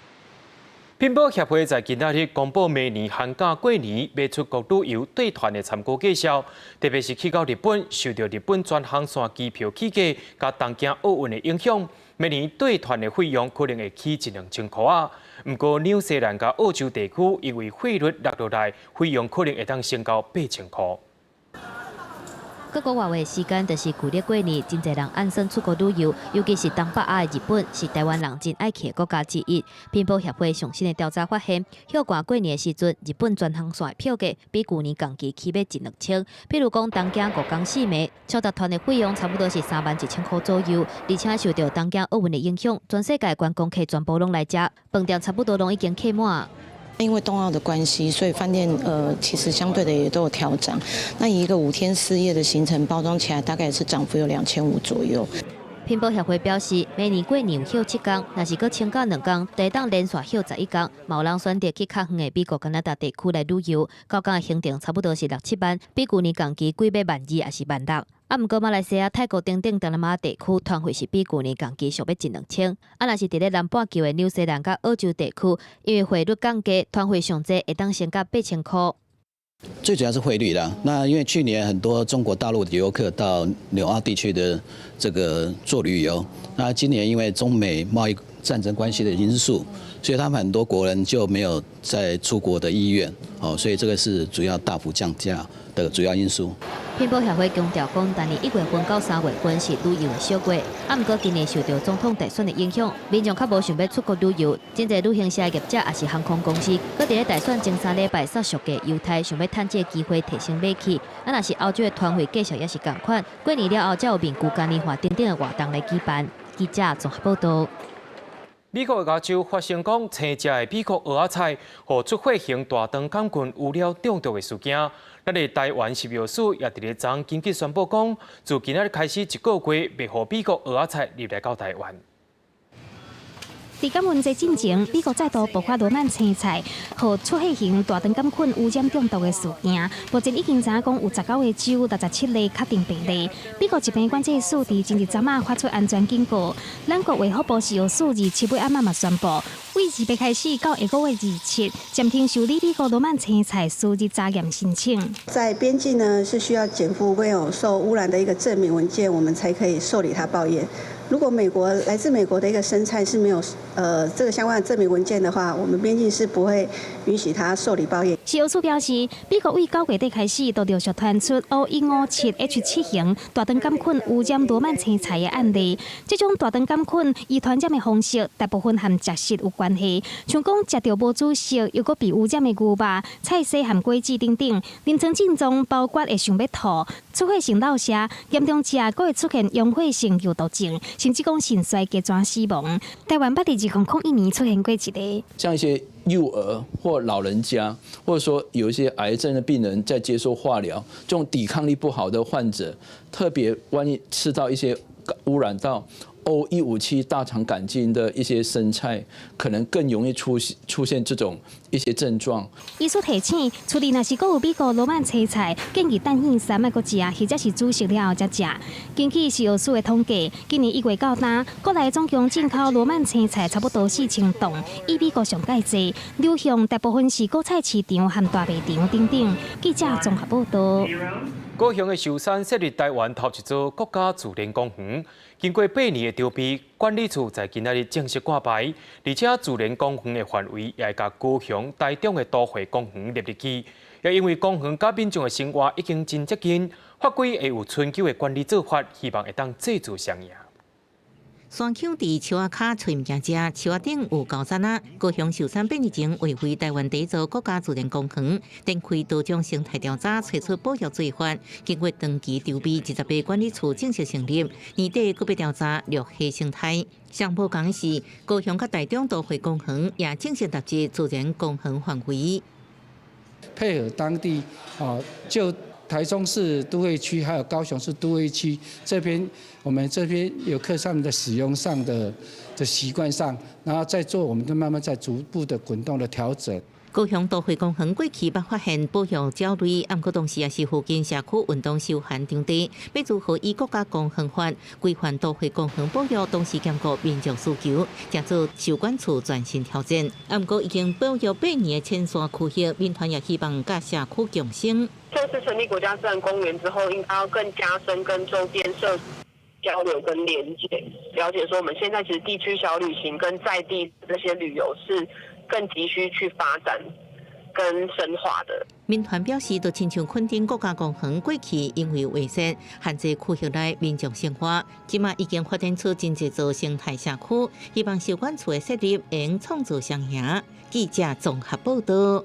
[SPEAKER 1] 品保協會在今仔日公布明年寒假過年欲出國旅遊對團的參考價數，特別是去到日本，受著日本轉航線機票起價佮東京奧運的影響，明年對團的費用可能會起一兩千箍仔。毋過紐西蘭佮澳洲地區因為匯率落落來，費用可能會當升到8000箍。
[SPEAKER 17] 各國外的時間就是舊曆過年，真濟人按算出國旅遊，尤其是東北亞的日本，是台灣人真愛去的國家之一。品保協會上新的調查發現，歇寒過年的時陣，日本專航線的票價比舊年同期起碼一兩千。比如講，東京五天四暝，超達團的費用差不多是31,000箍左右，而且受著東京奧運的影響，全世界觀光客全部攏來遮，飯店差不多攏已經客滿。
[SPEAKER 5] 因為東奧的關係，所以飯店其實相對的也都有調漲。那以一個5天4夜的行程包裝起來，大概也是漲幅有2500左右。
[SPEAKER 17] 品保協會表示，明年過年有歇7天，若是閣請假2天，會當連續歇11天。嘛有人選擇去較遠的美國、加拿大地區來旅遊，九工的行程差不多是六七萬，比舊年同期貴欲萬二抑是萬六。啊，毋過馬來西亞、泰國等等東南亞地區團費是比舊年同期俗欲一兩千。啊，若是佇咧南半球的紐西蘭佮澳洲地區，因為匯率降低，團費上濟會當升到8000箍。
[SPEAKER 6] 最主要是匯率啦。那因為去年很多中國大陸的遊客到紐澳地區的這個做旅遊，那今年因為中美貿易戰爭關係的因素，所以他們很多國人就沒有再出國的意願，哦，所以這個是主要大幅降價的主要因素。
[SPEAKER 17] 品保協會強調講，逐年1月份到3月份是旅遊的小月，啊，毋過今年受著總統大選的影響，民眾較無想欲出國旅遊，真濟旅行社業者抑是航空公司，閣佇咧大選前3禮拜殺俗價優待，想欲趁這個機會提升買氣。啊，若是歐洲的團費價數也是仝款，過年了後才有面具嘉年華等等的活動來舉辦。記者綜合報道。
[SPEAKER 1] 美國的加州發生講青食的美國蚵仔菜，予出血型大腸桿菌污染中毒的事件。咱的台灣食藥署也佇咧昨緊急宣布講，自今仔日開始一個月，袂予美國蚵仔菜入來到台灣。
[SPEAKER 9] 佇感恩節進前，美國再度爆發羅曼青菜予出血型大腸桿菌污染中毒的事件。目前已經知影講有19個州67例確定病例。美國疾病管制署佇前日昨仔發出安全警告。咱國衛福部食藥署27尾暗仔嘛宣布，為28開始到下個月27，暫停受理美國羅曼青菜輸入查驗申請。
[SPEAKER 7] 在邊境呢，是需要檢附沒有受污染的一個證明文件，我們才可以受理它報驗。如果美國來自美國的一個生菜是沒有這個相關的證明文件的話，我們邊境是不會允許他受理報驗。
[SPEAKER 9] 食藥署表示，美國為9月底開始，都陸續傳出 O157 H7型大腸桿菌污染羅曼青菜的案例。這種大腸桿菌伊傳染的方式，大部分和食食有關係，像講食著無煮熟又閣被污染的牛肉、菜絲和果子等等，臨床症狀包括會想欲吐、出血性腹瀉，嚴重者閣會出現溶血性尿毒症，甚至講腎衰竭轉死亡。台灣捌佇2001年出現過一例，
[SPEAKER 8] 像一些幼兒或老人家，或者說有一些癌症的病人在接受化療，這種抵抗力不好的患者，特別萬一吃到一些污染到 O157大腸桿菌的一些生菜，可能更容易出現這種一些症狀。
[SPEAKER 9] 醫師提醒，厝裡若是閣有美國羅曼青菜，建議等歇三莫閣食，或者是煮熟了後才食。根據食藥署的統計，今年1月到今，國內總共進口羅曼青菜差不多4000噸，以美國上蓋濟。流向大部分是果菜市場和大賣場等等。記者綜合報道。
[SPEAKER 1] 高雄的壽山設立台灣頭一座國家自然公園，經過8年的籌備，管理處在今仔日正式掛牌，而且自然公園的範圍也會共高雄、台中的都會公園納入去。也因為公園佮民眾的生活已經真接近，法規會有春秋的管理做法，希望會當祭出雙贏。
[SPEAKER 12] 山羌佇樹仔跤揣物件食，樹仔頂有高山仔。高雄壽山8年前劃為臺灣第一座國家自然公園，展開多種生態調查，提出保育做法。經過長期籌備，28管理處正式成立，年底閣欲調查綠溪生態。上無仝是高雄佮臺中都會公園也正式納入自然公園範圍。
[SPEAKER 2] 配合當地啊，就台中市都會區還有高雄市都會區這邊，我們這邊遊客上面的使用上的習慣上，然後再做，我們就慢慢在逐步的滾動的調整。
[SPEAKER 12] 高雄都會公園過去捌發現保育鳥類，毋過當時也是附近社區運動休閒場地，欲如何依國家公園法規範都會公園保育，同時兼顧民眾需求，正做壽管處全新挑戰。毋過已經保育8年的淺山區域，民團也希望佮社區共生。
[SPEAKER 10] 正式成立國家自然公園之後，應該要更加深跟周邊社交流跟連結，了解說我們現在其實地區小旅行跟在地這些旅遊是更急需去發展跟深化的。
[SPEAKER 12] 民團表示，就親像墾丁國家公園過去因為劃設限制區域內民眾生活，這馬已經發展出真濟座生態社區，希望壽管處的設立會創造雙贏。記者綜合報道。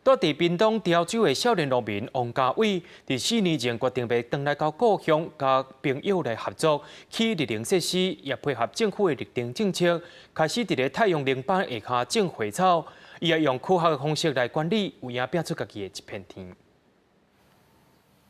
[SPEAKER 1] 住佇屏東潮州的少年農民王家偉，佇4年前決定欲轉來到故鄉，佮朋友來合作起綠能設施，也配合政府的綠電政策，開始佇咧太陽能板下跤種花草。伊也用科學的方式來管理，有影拼出家己的一片天。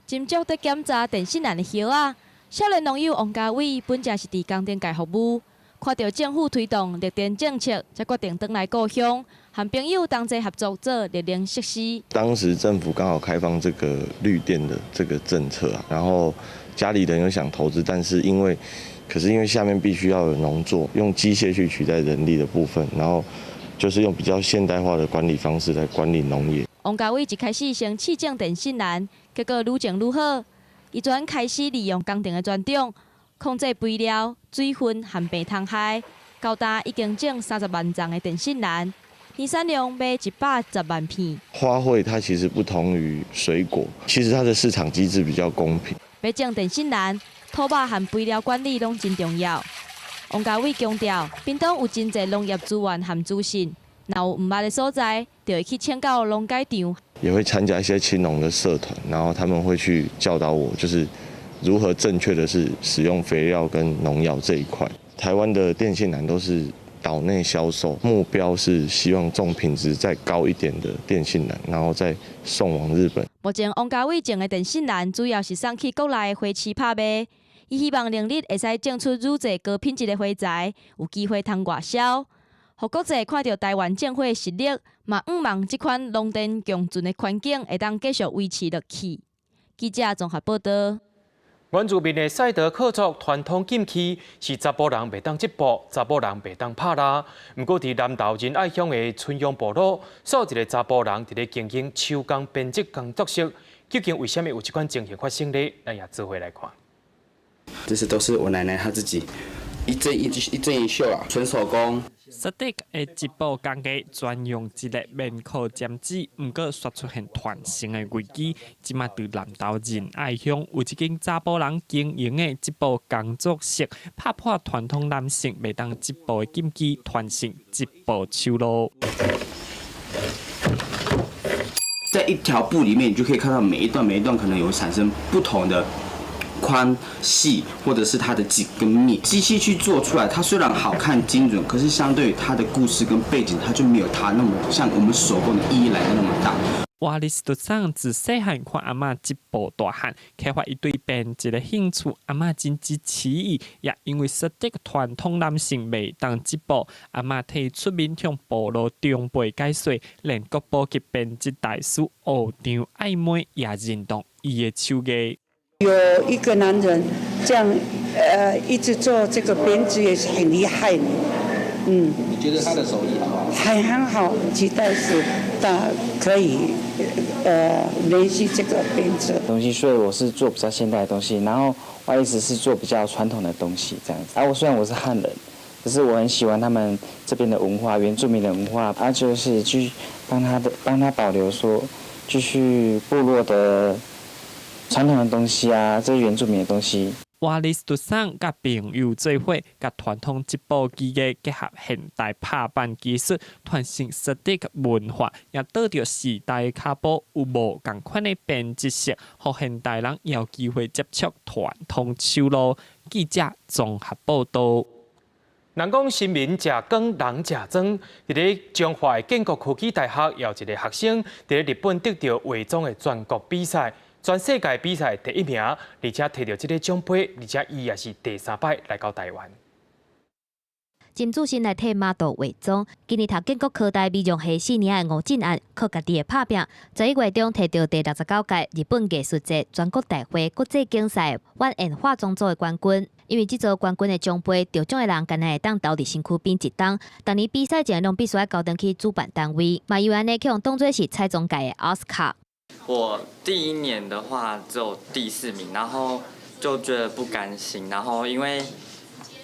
[SPEAKER 11] 斟酌佇檢查電線桿的葉仔，少年農友王家偉本正是佇工程界服務，看著政府推動綠電政策，才決定轉來故鄉，和朋友同齊合作做綠能設施。
[SPEAKER 13] 當時政府剛好開放這個綠電的這個政策啊，然後家裡人又想投資，但是因為，可是因為下面必須要有農作，用機械去取代人力的部分，然後就是用比較現代化的管理方式來管理農業。
[SPEAKER 11] 王家偉一開始先試種電線蘭，結果愈種愈好。伊轉開始利用工程的專長，控制肥料、水分和病蟲害，到今已經種30萬叢的電線蘭，年產量賣110萬片。
[SPEAKER 13] 花卉它其實不同於水果，其實它的市場機制比較公平。
[SPEAKER 11] 欲種電線蘭，土壤和肥料管理攏真重要。王家偉強調，屏東有真濟農業資源和資訊，若有毋捌的所在，就會去請教農改場。
[SPEAKER 13] 也會參加一些青農的社團，然後他們會去教導我，就是如何正確的是使用肥料跟農藥這一塊。台灣的電線蘭都是島內銷售，目標是希望種品質再高一點的電線蘭，然後再送往日本。
[SPEAKER 11] 目前王家偉種的電線蘭主要是送去國內花市拍賣，伊希望明日會使種出愈濟高品質的花材，有機會通外銷，予國際看著臺灣種花的實力，嘛向望這款農電共存的環境會當繼續維持落去。記者綜合報道。
[SPEAKER 1] 原住民的賽德克族傳統禁忌是查埔人袂當織布，查某人袂當拍獵。毋過，佇南投仁愛鄉的春陽部落，煞有一个查埔人佇咧經營手工編織工作室。究竟為啥物有這款情形發生呢？咱也做伙來看。
[SPEAKER 14] 這些都是我奶奶她自己一針一一針一繡啊，純手工。
[SPEAKER 25] 賽德克的織布工藝專用一个棉褲針織，毋過煞出現傳承的危機。這馬佇南投仁愛鄉有一間查埔人經營的織布工作室，拍破傳統男性袂當織布的禁忌，傳承織布手路。
[SPEAKER 14] 在一條布裡面，你就可以看到每一段每一段可能有產生不同的寬細，或者是它的緊跟密，機器去做出來，它雖然好看精準，可是相對於它的故事跟背景，它就沒有它那麼像我們手工的意義來的那麼大。
[SPEAKER 25] 瓦利斯桑自細漢看阿嬤織布大漢，開發伊對編織的興趣，阿嬤真支持伊，也因為賽德克傳統男性袂當織布，阿嬤替伊出面向部落長輩解說，連國寶級編織大師學長愛妹也認同伊的手藝。
[SPEAKER 26] 有一個男人這樣，一直做這個編織也是很厲害的，嗯。
[SPEAKER 14] 你覺得他的手藝好不好？
[SPEAKER 26] 還很好，期待是他可以，練習這個編織
[SPEAKER 27] 東西，所以我是做比較現代的東西，然後我一直是做比較傳統的東西這樣子。啊，我雖然我是漢人，可是我很喜歡他們這邊的文化，原住民的文化，啊，就是繼續幫他的幫他保留說，繼續部落的傳統的東西啊，這是原住民的東西。
[SPEAKER 25] 瓦利斯杜桑佮朋友做伙，佮傳統織布技藝結合現代拍板技術，傳承實地文化，也帶著時代的跤步，有無仝款的編織術，予現代人有機會接觸傳統手路。記者綜合報道。
[SPEAKER 1] 人講新民食光，人食妝。佇咧彰化的建國科技大學，有一個學生佇咧日本得著畫妝的全國比賽。全世界比賽第一名，而且摕著這个獎杯，而且伊也是第三擺來到台灣。
[SPEAKER 17] 金主先來替媽祖化妝，今年讀建國科大美容系四年的吳進安，靠家己的拍拚，11月中摕著第69屆日本藝術節全國大會國際競賽晚宴化妝組的冠軍。因為這座冠軍的獎杯，得獎的人干焦會當留佇身軀邊一冬。逐年比賽前，攏必須愛交轉去主辦單位，嘛因為按呢，去予當做是彩妝界的奧斯卡。
[SPEAKER 15] 我第一年的話只有第四名，然後就覺得不甘心，然後因為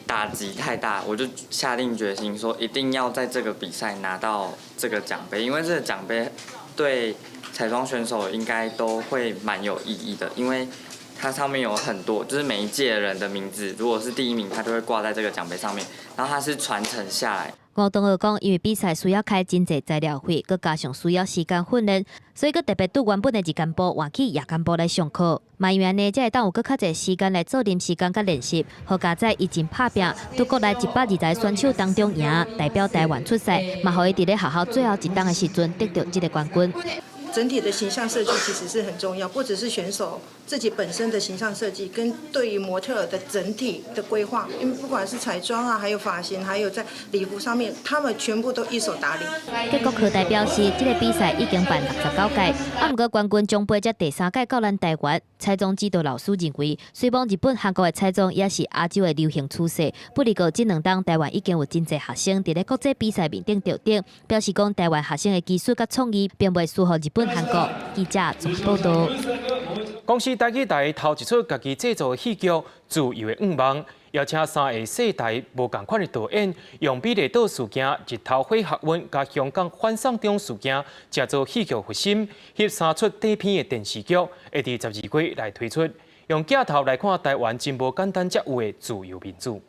[SPEAKER 15] 打擊太大，我就下定決心說一定要在這個比賽拿到這個獎杯，因為這個獎杯對彩妝選手應該都會蠻有意義的，因為它上面有很多，就是每一屆人的名字，如果是第一名，他就會掛在這個獎杯上面，然後它是傳承下來。
[SPEAKER 17] 吳同學講，因為比賽需要開真濟材料費，閣加上需要時間訓練，所以閣特別對原本的日間部換去夜間部來上課。嘛因為按呢，才會當有閣較濟時間來做臨時工佮練習。好佳哉伊真拍拚，對國內120個選手當中贏，代表台灣出賽，嘛予伊佇咧學校最後一冬的時陣得著這个冠軍。
[SPEAKER 16] 整體的形象設計其實是很重要，不只是選手自己本身的形象設計，跟對於模特的整體的規劃，因為不管是彩妝啊，還有髮型，還有在禮服上面，他們全部都一手打理。
[SPEAKER 17] 結果科大表示，這個比賽已經辦69屆，啊，毋過冠軍獎杯才第三屆到咱台灣。彩妝指導老師認為，雖罔日本、韓國的彩妝也是亞洲的流行趨勢，不過這兩冬台灣已經有真濟學生佇咧國際比賽面頂得獎，表示講台灣學生的技術佮創意並袂輸予日本。韓國記者綜合報道。
[SPEAKER 1] 公視台語台頭一齣家己製作的戲劇《自由的願望》，邀請三个世代無仝款的導演，用美麗島事件、日頭火學運佮香港反送中事件，製作戲劇核心，翕三齣短片的電視劇，會佇12月來推出。用鏡頭來看台灣真無簡單，才有的自由民主。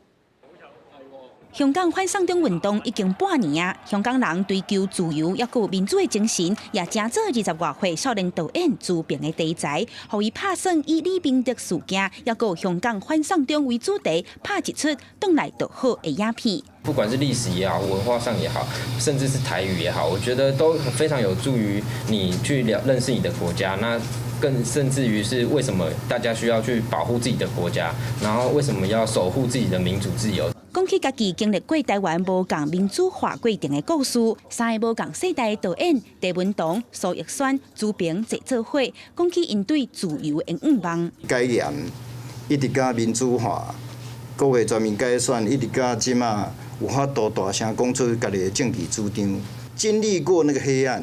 [SPEAKER 18] 香港反送中運動已經半年啊，香港人追求自由抑閣有民主的精神，也成做20外歲少年導演朱平的題材，予伊拍算以李明哲事件，抑閣有香港反送中為主題，拍一齣轉來就好的影片。
[SPEAKER 19] 不管是歷史也好，文化上也好，甚至是台語也好，我覺得都非常有助於你去了認識你的國家。那更甚至於是為什麼大家需要去保護自己的國家，然後為什麼要守護自己的民主自由？
[SPEAKER 18] 講起家己經歷過台灣無仝民主化過程的故事，三个無仝世代的導演鄭文堂、蘇奕瑄、朱平坐做伙，講起𪜶對自由的願望。
[SPEAKER 20] 解嚴一直到民主化，國會全面改選，一直到這馬有法度大聲講出家己的政治主張。經歷過那個黑暗，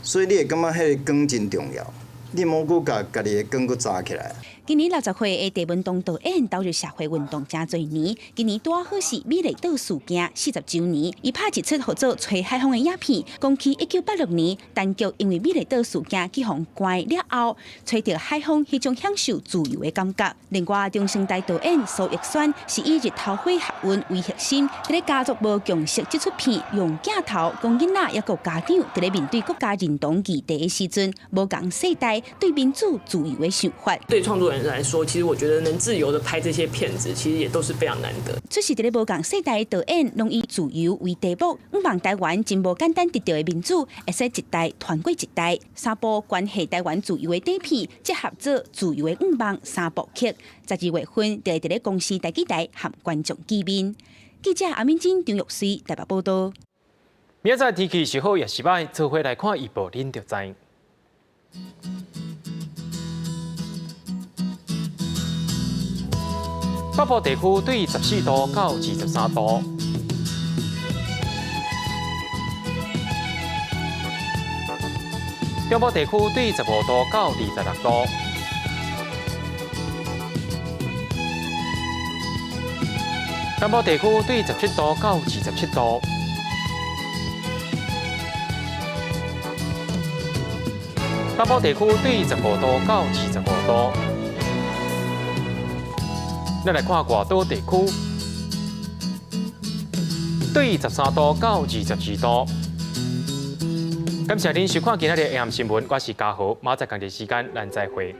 [SPEAKER 20] 所以你會感覺彼个光真重要。你莫閣共家己的光閣紮起來。
[SPEAKER 18] 今年60歲的鄭文堂導演投入社會運動誠濟年，今年拄好是美麗島事件40週年，伊拍一齣號做《吹海風》的影片，講起1986年，陳菊因為美麗島事件去予關了後，吹著海風，彼種享受自由的感覺。另外，中生代導演蘇奕瑄是以日頭火學運為核心，佇咧家族無共識這齣片，用鏡頭講囡仔抑閣家長佇咧面對國家認同議題的時陣，無仝世代對民主自由的想法。
[SPEAKER 21] 對創作人來說，其實我覺得能自由的拍這些片子，其實也都是非常難得。
[SPEAKER 18] 出席佇咧無仝世代的導演，攏以自由為題目，向望台灣真無簡單得著的民主，會使一代傳過一代。三部關係台灣自由的短片，結合做自由的願望三部曲。12月份就會佇咧公視台語台和觀眾見面。記者阿敏珍、張玉穗台北報道。
[SPEAKER 1] 明仔載天氣是好抑是䆀，做伙來看預報，恁就知。北部地區對14度到23度，中部地區對15度到26度，南部地區對17度到27度，北部地區對15度到25度。咱來看外島地區，對13度到22度。感謝您收看今仔日的 AM 新聞，我是嘉豪，明仔載仝一時間，咱再會。